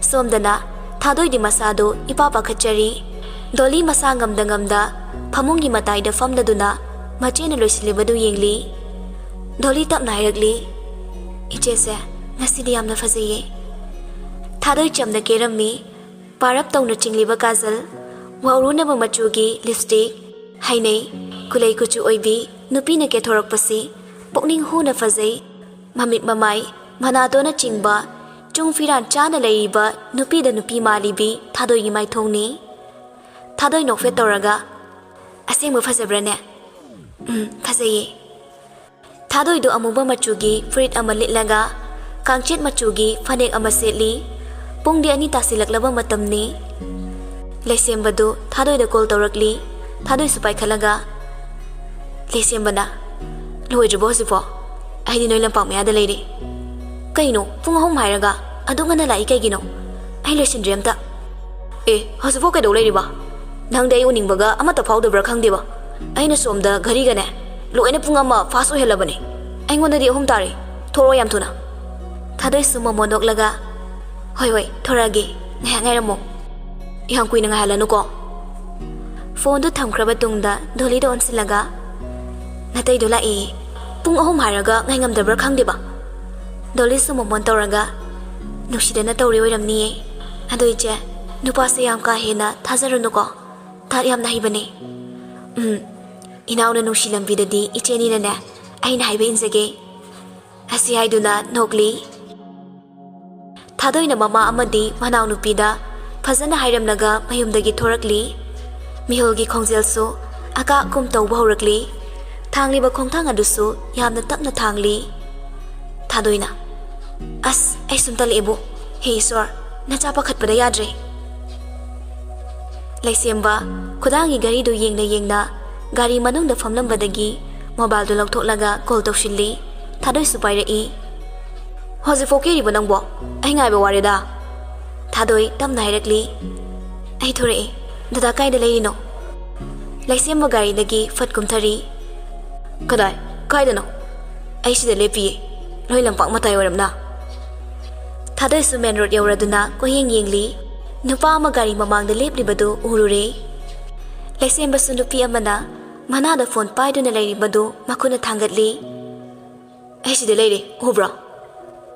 ꯁꯣꯝꯗꯅ ꯊꯥꯗꯣꯏꯗꯤ ꯃꯁꯥꯗꯨ ꯏꯄꯥ ꯄꯥꯈꯠꯆꯔꯤ꯫ ꯗꯣꯂꯤ ꯃꯁꯥ ꯉꯝꯗ ꯉꯝꯗ ꯐꯃꯨꯡꯒꯤ ꯃꯇꯥꯏꯗ ꯐꯝꯂꯗꯨꯅ ꯃꯆꯦꯅ ꯂꯣꯏꯁꯤꯜꯂꯤꯕꯗꯨ ꯌꯦꯡꯂꯤ꯫ ꯗꯣꯂꯤ ꯇꯞꯅ ꯍꯥꯏꯔꯛꯂꯤ, "ꯏꯆꯦꯁꯦ ꯉꯁꯤꯗꯤ ꯌꯥꯝꯅ ꯐꯖꯩꯌꯦ꯫" ꯊꯥꯗꯣꯏ ꯆꯝꯅ ꯀꯦꯔꯝꯃꯤ꯫ ꯄꯥꯔꯞ ꯇꯧꯅ ꯆꯤꯡꯂꯤꯕ ꯀꯥꯖꯜ, ꯋꯥꯎꯔꯨꯅꯕ ꯃꯆꯨꯒꯤ ꯂꯤꯞꯁꯇꯤꯛ, ꯍꯩꯅꯩ, ꯀꯨꯂꯩ ꯀꯨꯆꯨ ꯑꯣꯏꯕꯤ ꯅꯨꯄꯤꯅ ꯀꯦꯊꯣꯔꯛꯄꯁꯤ ꯄꯨꯛꯅꯤꯡ ꯍꯨꯅ ꯐꯖꯩ꯫ ꯃꯃꯤꯠ ꯃꯃꯥꯏ, ꯃꯅꯥꯇꯣꯟꯅꯆꯤꯡꯕ ꯆꯨꯡ ꯐꯤꯔꯥꯟ ꯆꯥꯅ ꯂꯩꯔꯤꯕ ꯅꯨꯄꯤꯗ ꯅꯨꯄꯤ ꯃꯥꯜꯂꯤꯕꯤ ꯊꯥꯗꯣꯏꯒꯤ ꯃꯥꯏꯊꯣꯡꯅꯤ꯫ ꯊꯥꯗꯣꯏ ꯅꯣꯛꯐꯦꯠ ꯇꯧꯔꯒ, "ꯑꯁꯦꯡꯕ ꯐꯖꯕ꯭ꯔꯥꯅꯦ?" "ꯎꯝ, ꯐꯖꯩꯌꯦ꯫" ꯊꯥꯗꯣꯏꯗꯨ ꯑꯃꯨꯕ ꯃꯆꯨꯒꯤ ꯐꯨꯔꯤꯠ ꯑꯃ ꯂꯤꯠꯂꯒ ꯀꯥꯡꯆꯦꯠ ꯃꯆꯨꯒꯤ ꯐꯅꯦꯛ ꯑꯃ ꯁꯦꯠꯂꯤ꯫ ꯄꯨꯡꯗꯤ ꯑꯅꯤ ꯇꯥꯁꯤꯜꯂꯛꯂꯕ ꯃꯇꯝꯅꯤ꯫ ꯂꯩꯁꯦꯝꯕꯗꯨ ꯊꯥꯗꯣꯏꯗ ꯀꯣꯜ ꯇꯧꯔꯛꯂꯤ꯫ ꯊꯥꯗꯣꯏꯁꯨ ꯄꯥꯏꯈꯠꯂꯒ, ꯂꯩꯁꯦꯝꯕꯅ, "ꯂꯣꯏꯗ꯭ꯔꯤꯕꯣ ꯍꯧꯖꯤꯛꯐꯥꯎ? ꯑꯩꯗꯤ ꯅꯣꯏ ꯂꯝꯄꯥꯛ ꯃꯌꯥꯗ ꯂꯩꯔꯤ꯫" "ꯀꯩꯅꯣ, ꯄꯨꯡ ꯑꯍꯨꯝ ꯍꯥꯏꯔꯒ ꯑꯗꯨꯛ ꯉꯟꯅ ꯂꯥꯛꯏ ꯀꯩꯒꯤꯅꯣ? ꯑꯩ ꯂꯣꯏꯁꯤꯟꯗ꯭ꯔꯤ ꯑꯝꯇ꯫" "ꯑꯦ, ꯍꯧꯖꯤꯛꯐꯥꯎ ꯀꯩꯗꯧ ꯂꯩꯔꯤꯕ? ꯅꯪꯗꯤ ꯑꯩ ꯎꯅꯤꯡꯕꯒ ꯑꯃꯠꯇ ꯐꯥꯎꯗꯕ꯭ꯔꯥ ꯈꯪꯗꯦꯕ꯫ ꯑꯩꯅ ꯁꯣꯝꯗ ꯘꯔꯤꯒꯅꯦ ꯂꯣꯏꯅ ꯄꯨꯡ ꯑꯃ ꯐꯥꯁ ꯑꯣꯏꯍꯜꯂꯕꯅꯦ꯫ ꯑꯩꯉꯣꯟꯗꯗꯤ ꯑꯍꯨꯝ ꯇꯥꯔꯦ꯫ ꯊꯣꯔꯛꯑꯣ ꯌꯥꯝ ꯊꯨꯅ꯫" ꯊꯥꯗꯣꯏꯁꯨ ꯃꯣꯃꯣ ꯅꯣꯛꯂꯒ, "ꯍꯣꯏ, ꯍꯣꯏ, ꯊꯣꯔꯛꯑꯒꯦ꯫ ꯉꯥꯏꯍꯥꯛ ꯉꯥꯏꯔꯝꯃꯣ꯫ ꯌꯥꯝ ꯀꯨꯏꯅ ꯉꯥꯏꯍꯜꯂꯅꯨꯀꯣ꯫" ꯐꯣꯟꯗꯨ ꯊꯝꯈ꯭ꯔꯕ ꯇꯨꯡꯗ ꯗꯣꯂꯤꯗ ꯑꯣꯟꯁꯤꯜꯂꯒ, "ꯅꯇꯩꯗꯣ ꯂꯥꯛꯑꯦ꯫ ꯄꯨꯡ ꯑꯍꯨꯝ ꯍꯥꯏꯔꯒ ꯉꯥꯏꯉꯝꯗꯕ꯭ꯔꯥ ꯈꯪꯗꯦꯕ꯫" ꯗꯣꯂꯤꯁꯨ ꯃꯣꯃꯣꯟ ꯇꯧꯔꯒ, "ꯅꯨꯡꯁꯤꯗꯅ ꯇꯧꯔꯤ ꯑꯣꯏꯔꯝꯅꯤꯌꯦ꯫ ꯑꯗꯣ ꯏꯆꯦ, ꯅꯨꯄꯥꯁꯦ ꯌꯥꯝ ꯀꯥ ꯍꯦꯟꯅ ꯊꯥꯖꯔꯨꯅꯨꯀꯣ꯫ ꯊꯥ ꯌꯥꯝꯅ ꯍꯩꯕꯅꯦ꯫ ꯎꯝ, ꯏꯅꯥꯎꯅ ꯅꯨꯡꯁꯤ ꯂꯝꯕꯤꯗꯗꯤ ꯏꯆꯦꯅꯤꯅꯅꯦ, ꯑꯩꯅ ꯍꯥꯏꯕ ꯏꯟꯖꯒꯦ꯫ ꯑꯁꯤ ꯍꯥꯏꯗꯨꯅ ꯅꯣꯛꯂꯤ꯫ ꯊꯥꯗꯣꯏꯅ ꯃꯃꯥ ꯑꯃꯗꯤ ꯃꯅꯥꯎꯅꯨꯄꯤꯗ ꯐꯖꯅ ꯍꯥꯏꯔꯝꯂꯒ ꯃꯌꯨꯝꯗꯒꯤ ꯊꯣꯔꯛꯂꯤ꯫ ꯃꯤꯍꯨꯜꯒꯤ ꯈꯣꯡꯖꯦꯜꯁꯨ ꯑꯀꯥ ꯑꯀꯨꯝ ꯇꯧꯕ ꯍꯧꯔꯛꯂꯤ꯫ ꯊꯥꯡꯂꯤꯕ ꯈꯣꯡꯊꯥꯡ ꯑꯗꯨꯁꯨ ꯌꯥꯝꯅ ꯇꯞꯅ ꯊꯥꯡꯂꯤ꯫ ꯊꯥꯗꯣꯏꯅ, "ꯑꯁ, ꯑꯩ ꯁꯨꯝ ꯇꯜꯂꯛꯑꯦꯕꯨ꯫ ꯍꯦ ꯏꯁꯣꯔ, ꯅꯆꯥ ꯄꯥꯈꯠꯄꯗ ꯌꯥꯗ꯭ꯔꯦ꯫" ꯂꯩꯁꯦꯝꯕ ꯈꯨꯗꯥꯡꯒꯤ ꯘꯔꯤꯗꯨ ꯌꯦꯡꯅ ꯌꯦꯡꯅ ꯒꯥꯔꯤ ꯃꯅꯨꯡꯗ ꯐꯝꯂꯝꯕꯗꯒꯤ ꯃꯣꯕꯥꯏꯜꯗꯨ ꯂꯧꯊꯣꯛꯂꯒ ꯀꯣꯜ ꯇꯧꯁꯤꯜꯂꯤ꯫ ꯊꯥꯗꯣꯏꯁꯨ ꯄꯥꯏꯔꯛꯏ꯫ "ꯍꯧꯖꯤꯛꯐꯥꯎ ꯀꯦꯔꯤꯕꯣ ꯅꯪꯕꯣ? ꯑꯩ ꯉꯥꯏꯕ ꯋꯥꯔꯦꯗ꯫" ꯊꯥꯗꯣꯏ ꯇꯞꯅ ꯍꯥꯏꯔꯛꯂꯤ꯫ "ꯑꯩ ꯊꯣꯔꯛꯑꯦ꯫ ꯗꯗꯥ ꯀꯥꯏꯗ ꯂꯩꯔꯤꯅꯣ?" ꯂꯩꯁꯦꯝꯕ ꯒꯥꯔꯤꯗꯒꯤ ꯐꯠ ꯀꯨꯝꯊꯔꯤ꯫ "ꯀꯗꯥꯏ? ꯀꯥꯏꯗꯅꯣ?" "ꯑꯩ ꯁꯤꯗ ꯂꯦꯞꯄꯤꯌꯦ, ꯂꯣꯏ ꯂꯝꯄꯥꯛ ꯃꯇꯥꯏ ꯑꯣꯏꯔꯝꯅ꯫" ꯊꯥꯗꯣꯏꯁꯨ ꯃꯦꯟ ꯔꯣꯗ ꯌꯧꯔꯗꯨꯅ ꯀꯣꯏꯌꯦꯡ ꯌꯦꯡꯂꯤ꯫ ꯅꯨꯄꯥ ꯑꯃ ꯒꯥꯔꯤ ꯃꯃꯥꯡꯗ ꯂꯦꯞꯂꯤꯕꯗꯨ ꯎꯔꯨꯔꯦ꯫ ꯂꯩꯁꯦꯝꯕꯁꯨ ꯅꯨꯄꯤ ꯑꯃꯅ ꯃꯅꯥꯗ ꯐꯣꯟ ꯄꯥꯏꯗꯨꯅ ꯂꯩꯔꯤꯕꯗꯨ ꯃꯈꯨꯠꯅ ꯊꯥꯡꯒꯠꯂꯤ꯫ "ꯑꯩ ꯁꯤꯗ ꯂꯩꯔꯦ, ꯎꯕ꯭ꯔꯣ?"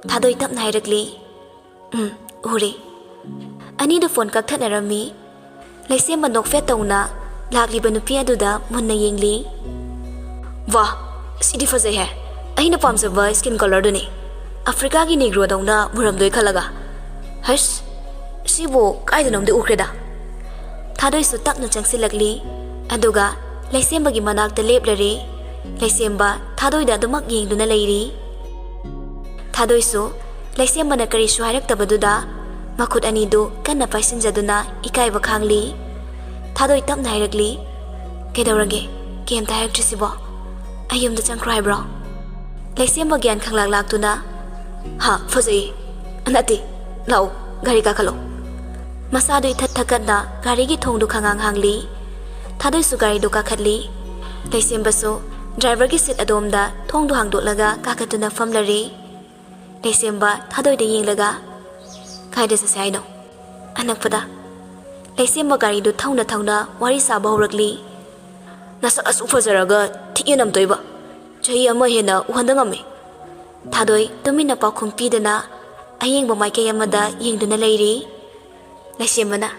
ꯊꯥꯗꯣꯏ ꯇꯞꯅ ꯍꯥꯏꯔꯛꯂꯤ꯫ "ꯎꯝ, ꯎꯔꯦ꯫" ꯑꯅꯤꯗꯨ ꯐꯣꯟ ꯀꯛꯊꯠꯅꯔꯝꯃꯤ꯫ ꯂꯩꯁꯦꯝꯕ ꯅꯣꯛꯐꯦꯠ ꯇꯧꯅ ꯂꯥꯛꯂꯤꯕ ꯅꯨꯄꯤ ꯑꯗꯨꯗ ꯃꯨꯟꯅ ꯌꯦꯡꯂꯤ꯫ "ꯋꯥ, ꯁꯤꯗꯤ ꯐꯖꯩꯍꯦ꯫ ꯑꯩꯅ ꯄꯥꯝꯖꯕ ꯁ꯭ꯀꯤꯟ ꯀꯂꯔꯗꯨꯅꯤ꯫ ꯑꯐ꯭ꯔꯤꯀꯥꯒꯤ ꯅꯤꯒ꯭ꯔꯣꯗꯧꯅ ꯃꯨꯔꯝꯗꯣꯏ ꯈꯜꯂꯒ꯫ ꯍꯩꯁ, ꯁꯤꯕꯨ ꯀꯥꯏꯗꯅꯣꯝꯗꯤ ꯎꯈ꯭ꯔꯦꯗ꯫" ꯊꯥꯗꯣꯏꯁꯨ ꯇꯞꯅ ꯆꯪꯁꯤꯜꯂꯛꯂꯤ꯫ ꯑꯗꯨꯒ ꯂꯩꯁꯦꯝꯕꯒꯤ ꯃꯅꯥꯛꯇ ꯂꯦꯞꯂꯔꯦ꯫ ꯂꯩꯁꯦꯝꯕ ꯊꯥꯗꯣꯏꯗ ꯑꯗꯨꯃꯛ ꯌꯦꯡꯗꯨꯅ ꯂꯩꯔꯤ꯫ ꯊꯥꯗꯣꯏꯁꯨ ꯂꯩꯁꯦꯝꯕꯅ ꯀꯔꯤꯁꯨ ꯍꯥꯏꯔꯛꯇꯕꯗꯨꯗ ꯃꯈꯨꯠ ꯑꯅꯤꯗꯨ ꯀꯟꯅ ꯄꯥꯏꯁꯤꯟꯖꯗꯨꯅ ꯏꯀꯥꯏꯕ ꯈꯥꯡꯂꯤ꯫ ꯊꯥꯗꯣꯏ ꯇꯞꯅ ꯍꯥꯏꯔꯛꯂꯤ, "ꯀꯩꯗꯧꯔꯒꯦ? ꯀꯩꯝꯇ ꯍꯥꯏꯔꯛꯇ꯭ꯔꯤꯁꯤꯕꯣ? ꯑꯩ ꯌꯨꯝꯗ ꯆꯪꯈ꯭ꯔꯣ ꯍꯥꯏꯕ꯭ꯔꯣ?" ꯂꯩꯁꯦꯝꯕ ꯒ꯭ꯌꯥꯟ ꯈꯪꯂꯥꯛ ꯂꯥꯛꯇꯨꯅ, "ꯍꯥ, ꯐꯖꯩꯌꯦ꯫ ꯅꯠꯇꯦ, ꯂꯥꯛꯑꯣ, ꯒꯥꯔꯤ ꯀꯥꯈꯠꯂꯣ꯫" ꯃꯁꯥꯗꯨ ꯏꯊꯠ ꯊꯀꯠꯅ ꯒꯥꯔꯤꯒꯤ ꯊꯣꯡꯗꯨ ꯈꯪꯍꯥꯡ ꯍꯥꯡꯂꯤ꯫ ꯊꯥꯗꯣꯏꯁꯨ ꯒꯥꯔꯤꯗꯨ ꯀꯥꯈꯠꯂꯤ꯫ ꯂꯩꯁꯦꯝꯕꯁꯨ ꯗ꯭ꯔꯥꯏꯚꯔꯒꯤ ꯁꯤꯠ ꯑꯗꯣꯝꯗ ꯊꯣꯡꯗꯨ ꯍꯥꯡꯗꯣꯛꯂꯒ ꯀꯥꯈꯠꯇꯨꯅ ꯐꯝꯂꯔꯦ꯫ ꯂꯩꯁꯦꯝꯕ ꯊꯥꯗꯣꯏꯗ ꯌꯦꯡꯂꯒ, "ꯀꯥꯏꯗ ꯆꯠꯁꯦ ꯍꯥꯏꯅꯣ?" "ꯑꯅꯛꯄꯗ꯫" ꯂꯩꯁꯦꯝꯕ ꯒꯥꯔꯤꯗꯨ ꯊꯧꯅ ꯊꯧꯅ ꯋꯥꯔꯤ ꯁꯥꯕ ꯍꯧꯔꯛꯂꯤ꯫ "ꯅꯁꯛ ꯑꯁꯨꯛ ꯐꯖꯔꯒ ꯊꯤꯛꯑꯦ ꯅꯝꯇꯣꯏꯕ꯫ ꯆꯍꯤ ꯑꯃ ꯍꯦꯟꯅ ꯎꯍꯟꯗ ꯉꯝꯃꯤ꯫" ꯊꯥꯗꯣꯏ ꯇꯨꯃꯤꯟꯅ ꯄꯥꯎꯈꯨꯝ ꯄꯤꯗꯅ ꯑꯌꯦꯡꯕ ꯃꯥꯏꯀꯩ ꯑꯃꯗ ꯌꯦꯡꯗꯨꯅ ꯂꯩꯔꯤ꯫ ꯂꯩꯁꯦꯝꯕꯅ,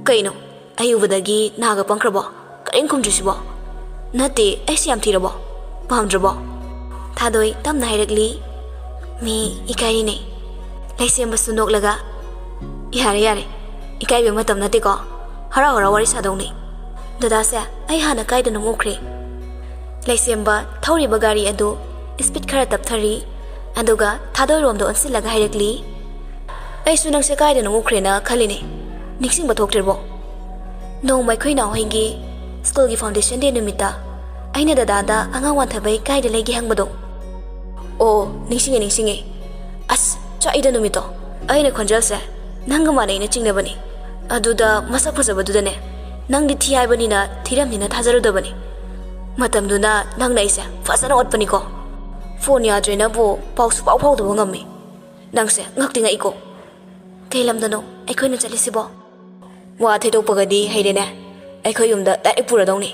"ꯀꯩꯅꯣ? ꯑꯩ ꯎꯕꯗꯒꯤ ꯅꯥꯒ ꯄꯪꯈ꯭ꯔꯕꯣ? ꯀꯔꯤꯝ ꯈꯨꯝꯗ꯭ꯔꯤꯁꯤꯕꯣ? ꯅꯠꯇꯦ, ꯑꯩꯁꯦ ꯌꯥꯝ ꯊꯤꯔꯕꯣ? ꯄꯥꯝꯗ꯭ꯔꯕꯣ? ꯊꯥꯗꯣꯏ ꯇꯞꯅ ꯍꯥꯏꯔꯛꯂꯤ꯫ ꯃꯤ ꯏꯀꯥꯏꯔꯤꯅꯦ꯫ ꯂꯩꯁꯦꯝꯕꯁꯨ ꯅꯣꯛꯂꯒ, "ꯌꯥꯔꯦ, ꯌꯥꯔꯦ꯫ ꯏꯀꯥꯏꯕ ꯃꯇꯝ ꯅꯠꯇꯦꯀꯣ꯫ ꯍꯔꯥꯎ ꯍꯔꯥꯎ ꯋꯥꯔꯤ ꯁꯥꯗꯧꯅꯤ꯫ ꯗꯗꯥꯁꯦ ꯑꯩ ꯍꯥꯟꯅ ꯀꯥꯏꯗꯅꯣꯝ ꯎꯈ꯭ꯔꯦ꯫" ꯂꯩꯁꯦꯝꯕ ꯊꯧꯔꯤꯕ ꯒꯥꯔꯤ ꯑꯗꯨ ꯁ꯭ꯄꯤꯗ ꯈꯔ ꯇꯞꯊꯔꯤ꯫ ꯑꯗꯨꯒ ꯊꯥꯗꯣꯏꯔꯣꯝꯗ ꯑꯣꯟꯁꯤꯜꯂꯒ ꯍꯥꯏꯔꯛꯂꯤ, "ꯑꯩꯁꯨ ꯅꯪꯁꯦ ꯀꯥꯏꯗꯅꯣꯝ ꯎꯈ꯭ꯔꯦꯅ ꯈꯜꯂꯤꯅꯦ꯫ ꯅꯤꯡꯁꯤꯡꯕ ꯊꯣꯛꯇ꯭ꯔꯤꯕꯣ? ꯅꯣꯡꯃ ꯑꯩꯈꯣꯏ ꯏꯅꯥꯎꯍꯣꯏꯒꯤ ꯁ꯭ꯀꯨꯜꯒꯤ foundation day ꯅꯨꯃꯤꯠꯇ ꯑꯩꯅ ꯗꯗꯥꯗ ꯑꯉꯥꯡ ꯋꯥꯟꯊꯕꯩ ꯀꯥꯏꯗ ꯂꯩꯒꯦ ꯍꯪꯕꯗꯣ?" "ꯑꯣ, ꯅꯤꯡꯁꯤꯡꯉꯦ, ꯅꯤꯡꯁꯤꯡꯉꯦ꯫ ꯑꯁ, ꯆꯥꯛꯏꯗ ꯅꯨꯃꯤꯠꯇꯣ꯫ ꯑꯩꯅ ꯈꯣꯟꯖꯦꯜꯁꯦ ꯅꯪꯒ ꯃꯥꯟꯅꯩꯅ ꯆꯤꯡꯅꯕꯅꯤ꯫ ꯑꯗꯨꯗ ꯃꯁꯛ ꯐꯖꯕꯗꯨꯗꯅꯦ, ꯅꯪꯗꯤ ꯊꯤ ꯍꯥꯏꯕꯅꯤꯅ ꯊꯤꯔꯝꯅꯤꯅ ꯊꯥꯖꯔꯨꯗꯕꯅꯤ꯫ ꯃꯇꯝꯗꯨꯅ ꯅꯪꯅ ꯑꯩꯁꯦ ꯐꯖꯅ ꯑꯣꯠꯄꯅꯤꯀꯣ꯫ ꯐꯣꯟ ꯌꯥꯗ꯭ꯔꯦꯅꯕꯨ ꯄꯥꯎꯁꯨ ꯄꯥꯎ ꯐꯥꯎꯗꯕ ꯉꯝꯃꯤ꯫ ꯅꯪꯁꯦ ꯉꯛꯇꯤ ꯉꯛꯏꯀꯣ꯫ ꯀꯩ ꯂꯝꯗꯅꯣ ꯑꯩꯈꯣꯏꯅ ꯆꯠꯂꯤꯁꯤꯕꯣ?" ꯋꯥ ꯊꯩꯗꯣꯛꯄꯒꯗꯤ ꯍꯩꯔꯦꯅꯦ꯫ ꯑꯩꯈꯣꯏ ꯌꯨꯝꯗ ꯗꯥꯏꯔꯦꯛ ꯄꯨꯔꯗꯧꯅꯤ꯫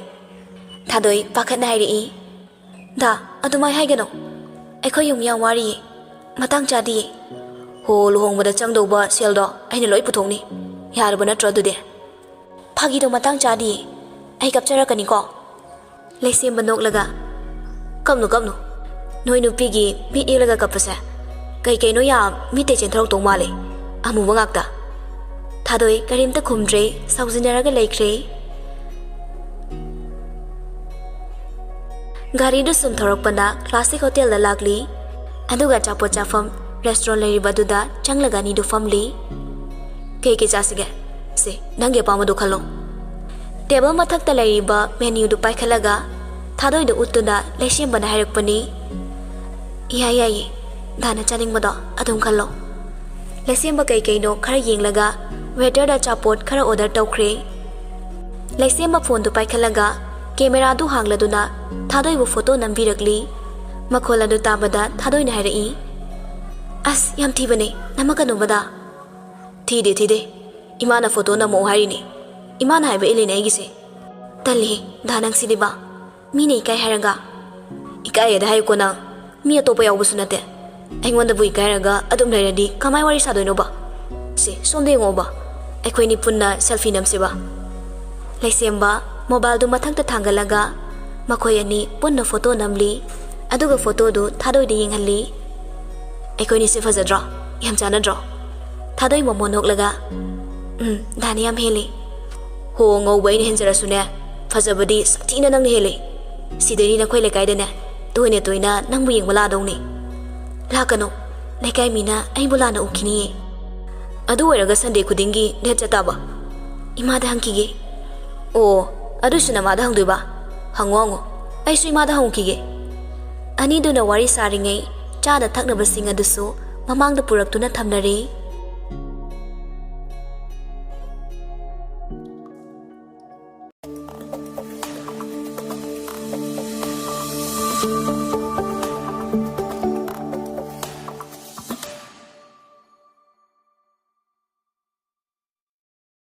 ꯊꯥꯗꯣꯏ ꯄꯥꯈꯠꯅ ꯍꯥꯏꯔꯛꯏ꯫ "ꯗꯥ, ꯑꯗꯨꯃꯥꯏ ꯍꯥꯏꯒꯅꯣ꯫ ꯑꯩꯈꯣꯏ ꯌꯨꯝ ꯌꯥꯝ ꯋꯥꯔꯤꯌꯦ꯫ ꯃꯇꯥꯡ ꯆꯥꯗꯤꯌꯦ꯫" "ꯍꯣ, ꯂꯨꯍꯣꯡꯕꯗ ꯆꯪꯗꯧꯕ ꯁꯦꯜꯗꯣ ꯑꯩꯅ ꯂꯣꯏ ꯄꯨꯊꯣꯛꯅꯤ꯫ ꯌꯥꯔꯕ ꯅꯠꯇ꯭ꯔꯣ ꯑꯗꯨꯗꯤ?" "ꯐꯥꯒꯤꯗꯣ ꯃꯇꯥꯡ ꯆꯥꯗꯤꯌꯦ꯫ ꯑꯩ ꯀꯞꯆꯔꯛꯀꯅꯤꯀꯣ꯫" ꯂꯩꯁꯦꯝꯕ ꯅꯣꯛꯂꯒ, "ꯀꯞꯅꯨ, ꯀꯞꯅꯨ꯫ ꯅꯣꯏ ꯅꯨꯄꯤꯒꯤ ꯃꯤꯠ ꯌꯦꯛꯂꯒ ꯀꯞꯄꯁꯦ ꯀꯩ ꯀꯩꯅꯣ ꯌꯥꯝ ꯃꯤꯠꯇꯩ ꯆꯦꯟꯊꯣꯔꯛꯇꯧ ꯃꯥꯜꯂꯦ꯫ ꯑꯃꯨꯕ ꯉꯥꯛꯇ꯫" ꯊꯥꯗꯣꯏ ꯀꯔꯤꯝꯇ ꯈꯨꯝꯗ꯭ꯔꯦ, ꯁꯥꯎꯖꯤꯟꯅꯔꯒ ꯂꯩꯈ꯭ꯔꯦ꯫ ꯒꯥꯔꯤꯗꯨ ꯁꯨꯝ ꯊꯧꯔꯛꯄꯅ ꯀ꯭ꯂꯥꯁꯤꯛ ꯍꯣꯇꯦꯜꯗ ꯂꯥꯛꯂꯤ꯫ ꯑꯗꯨꯒ ꯑꯆꯥꯄꯣꯠ ꯆꯥꯐꯝ ꯔꯦꯁꯇꯨꯔꯦꯟ ꯂꯩꯔꯤꯕ ꯑꯗꯨꯗ ꯆꯪꯂꯒ ꯑꯅꯤꯗꯨ ꯐꯝꯂꯤ꯫ "ꯀꯩ ꯀꯩ ꯆꯥꯁꯤꯒꯦ? ꯁꯦ, ꯅꯪꯒꯤ ꯑꯄꯥꯝꯕꯗꯨ ꯈꯜꯂꯣ꯫" ꯇꯦꯕꯜ ꯃꯊꯛꯇ ꯂꯩꯔꯤꯕ ꯃꯦꯅ꯭ꯌꯨꯗꯨ ꯄꯥꯏꯈꯠꯂꯒ ꯊꯥꯗꯣꯏꯗ ꯎꯠꯇꯨꯅ ꯂꯩꯁꯦꯝꯕꯅ ꯍꯥꯏꯔꯛꯄꯅꯤ꯫ "ꯌꯥꯏ, ꯌꯥꯏꯌꯦ꯫ ꯗꯥꯅ ꯆꯥꯅꯤꯡꯕꯗꯣ ꯑꯗꯨꯝ ꯈꯜꯂꯣ꯫" ꯂꯩꯁꯦꯝꯕ ꯀꯩ ꯀꯩꯅꯣ ꯈꯔ ꯌꯦꯡꯂꯒ ꯋꯦꯇꯔꯗ ꯑꯆꯥꯄꯣꯠ ꯈꯔ ꯑꯣꯔꯗꯔ ꯇꯧꯈ꯭ꯔꯦ꯫ ꯂꯩꯁꯦꯝꯕ ꯐꯣꯟꯗꯨ ꯄꯥꯏꯈꯠꯂꯒ ꯀꯦꯃꯦꯔꯥꯗꯨ ꯍꯥꯡꯂꯗꯨꯅ ꯊꯥꯗꯣꯏꯕꯨ ꯐꯣꯇꯣ ꯅꯝꯕꯤꯔꯛꯂꯤ꯫ ꯃꯈꯣꯜ ꯑꯗꯨ ꯇꯥꯕꯗ ꯊꯥꯗꯣꯏꯅ ꯍꯥꯏꯔꯛꯏ, "ꯑꯁ, ꯌꯥꯝ ꯊꯤꯕꯅꯦ, ꯅꯝꯃꯛꯀꯅꯨꯕꯗ꯫" "ꯊꯤꯗꯦ, ꯊꯤꯗꯦ꯫ ꯏꯃꯥꯅ ꯐꯣꯇꯣ ꯅꯝꯃꯛꯑꯣ ꯍꯥꯏꯔꯤꯅꯦ꯫ ꯏꯃꯥꯅ ꯍꯥꯏꯕ ꯏꯜꯂꯤꯅꯦ ꯑꯩꯒꯤꯁꯦ꯫" "ꯇꯜꯂꯤꯍꯦ, ꯗꯥ ꯅꯪꯁꯤꯗꯤꯕ꯫ ꯃꯤꯅ ꯏꯀꯥꯏ ꯍꯥꯏꯔꯒ꯫" "ꯏꯀꯥꯏꯌꯦꯗ ꯍꯥꯏꯌꯨꯀꯣ ꯅꯪ꯫ ꯃꯤ ꯑꯇꯣꯞꯄ ꯌꯥꯎꯕꯁꯨ ꯅꯠꯇꯦ꯫ ꯑꯩꯉꯣꯟꯗꯕꯨ ꯏꯀꯥꯏꯔꯒ ꯑꯗꯨꯝ ꯂꯩꯔꯗꯤ ꯀꯃꯥꯏ ꯋꯥꯔꯤ ꯁꯥꯗꯣꯏꯅꯣꯕ? ꯁꯦ, ꯁꯣꯝꯗ ꯌꯦꯡꯉꯛꯑꯣꯕ꯫ ꯑꯩꯈꯣꯏꯅꯤ ꯄꯨꯟꯅ ꯁꯦꯜꯐꯤ ꯅꯝꯁꯦꯕ꯫" ꯂꯩꯁꯦꯝꯕ ꯃꯣꯕꯥꯏꯜꯗꯨ ꯃꯊꯛꯇ ꯊꯥꯡꯒꯠꯂꯒ ꯃꯈꯣꯏ ꯑꯅꯤ ꯄꯨꯟꯅ ꯐꯣꯇꯣ ꯅꯝꯂꯤ꯫ ꯑꯗꯨꯒ ꯐꯣꯇꯣꯗꯨ ꯊꯥꯗꯣꯏꯗ ꯌꯦꯡꯍꯜꯂꯤ꯫ "ꯑꯩꯈꯣꯏꯅꯤꯁꯦ ꯐꯖꯗ꯭ꯔꯣ? ꯌꯥꯝ ꯆꯥꯟꯅꯗ꯭ꯔꯣ?" ꯊꯥꯗꯣꯏ ꯃꯣꯃꯣ ꯅꯣꯛꯂꯒ, "ꯎꯝ, ꯗꯥꯅꯤ ꯌꯥꯝ ꯍꯦꯜꯂꯤ꯫ ꯍꯣ, ꯉꯧꯕ ꯑꯩꯅ ꯍꯦꯟꯖꯔꯁꯨꯅꯦ, ꯐꯖꯕꯗꯤ ꯁꯥꯊꯤꯅ ꯅꯪꯅ ꯍꯦꯜꯂꯤ꯫ ꯁꯤꯗꯩꯗꯤ ꯅꯈꯣꯏ ꯂꯩꯀꯥꯏꯗꯅꯦ ꯇꯣꯏꯅ ꯇꯣꯏꯅ ꯅꯪꯕꯨ ꯌꯦꯡꯕ ꯂꯥꯛꯑꯗꯧꯅꯤ꯫ ꯂꯥꯛꯀꯅꯨ, ꯂꯩꯀꯥꯏ ꯃꯤꯅ ꯑꯩꯕꯨ ꯂꯥꯟꯅ ꯎꯈꯤꯅꯤꯌꯦ꯫ ꯑꯗꯨ ꯑꯣꯏꯔꯒ ꯁꯟꯗꯦ ꯈꯨꯗꯤꯡꯒꯤ ꯗꯦꯠ ꯆꯠꯇꯥꯕ?" "ꯏꯃꯥꯗ ꯍꯪꯈꯤꯒꯦ꯫" "ꯑꯣ, ꯑꯗꯨꯁꯨ ꯅꯃꯥꯗ ꯍꯪꯗꯣꯏꯕ? ꯍꯪꯉꯣ, ꯍꯪꯉꯣ꯫ ꯑꯩꯁꯨ ꯏꯃꯥꯗ ꯍꯪꯈꯤꯒꯦ꯫" ꯑꯅꯤꯗꯨꯅ ꯋꯥꯔꯤ ꯁꯥꯔꯤꯉꯩ ꯆꯥꯅ ꯊꯛꯅꯕꯁꯤꯡ ꯑꯗꯨꯁꯨ ꯃꯃꯥꯡꯗ ꯄꯨꯔꯛꯇꯨꯅ ꯊꯝꯅꯔꯦ꯫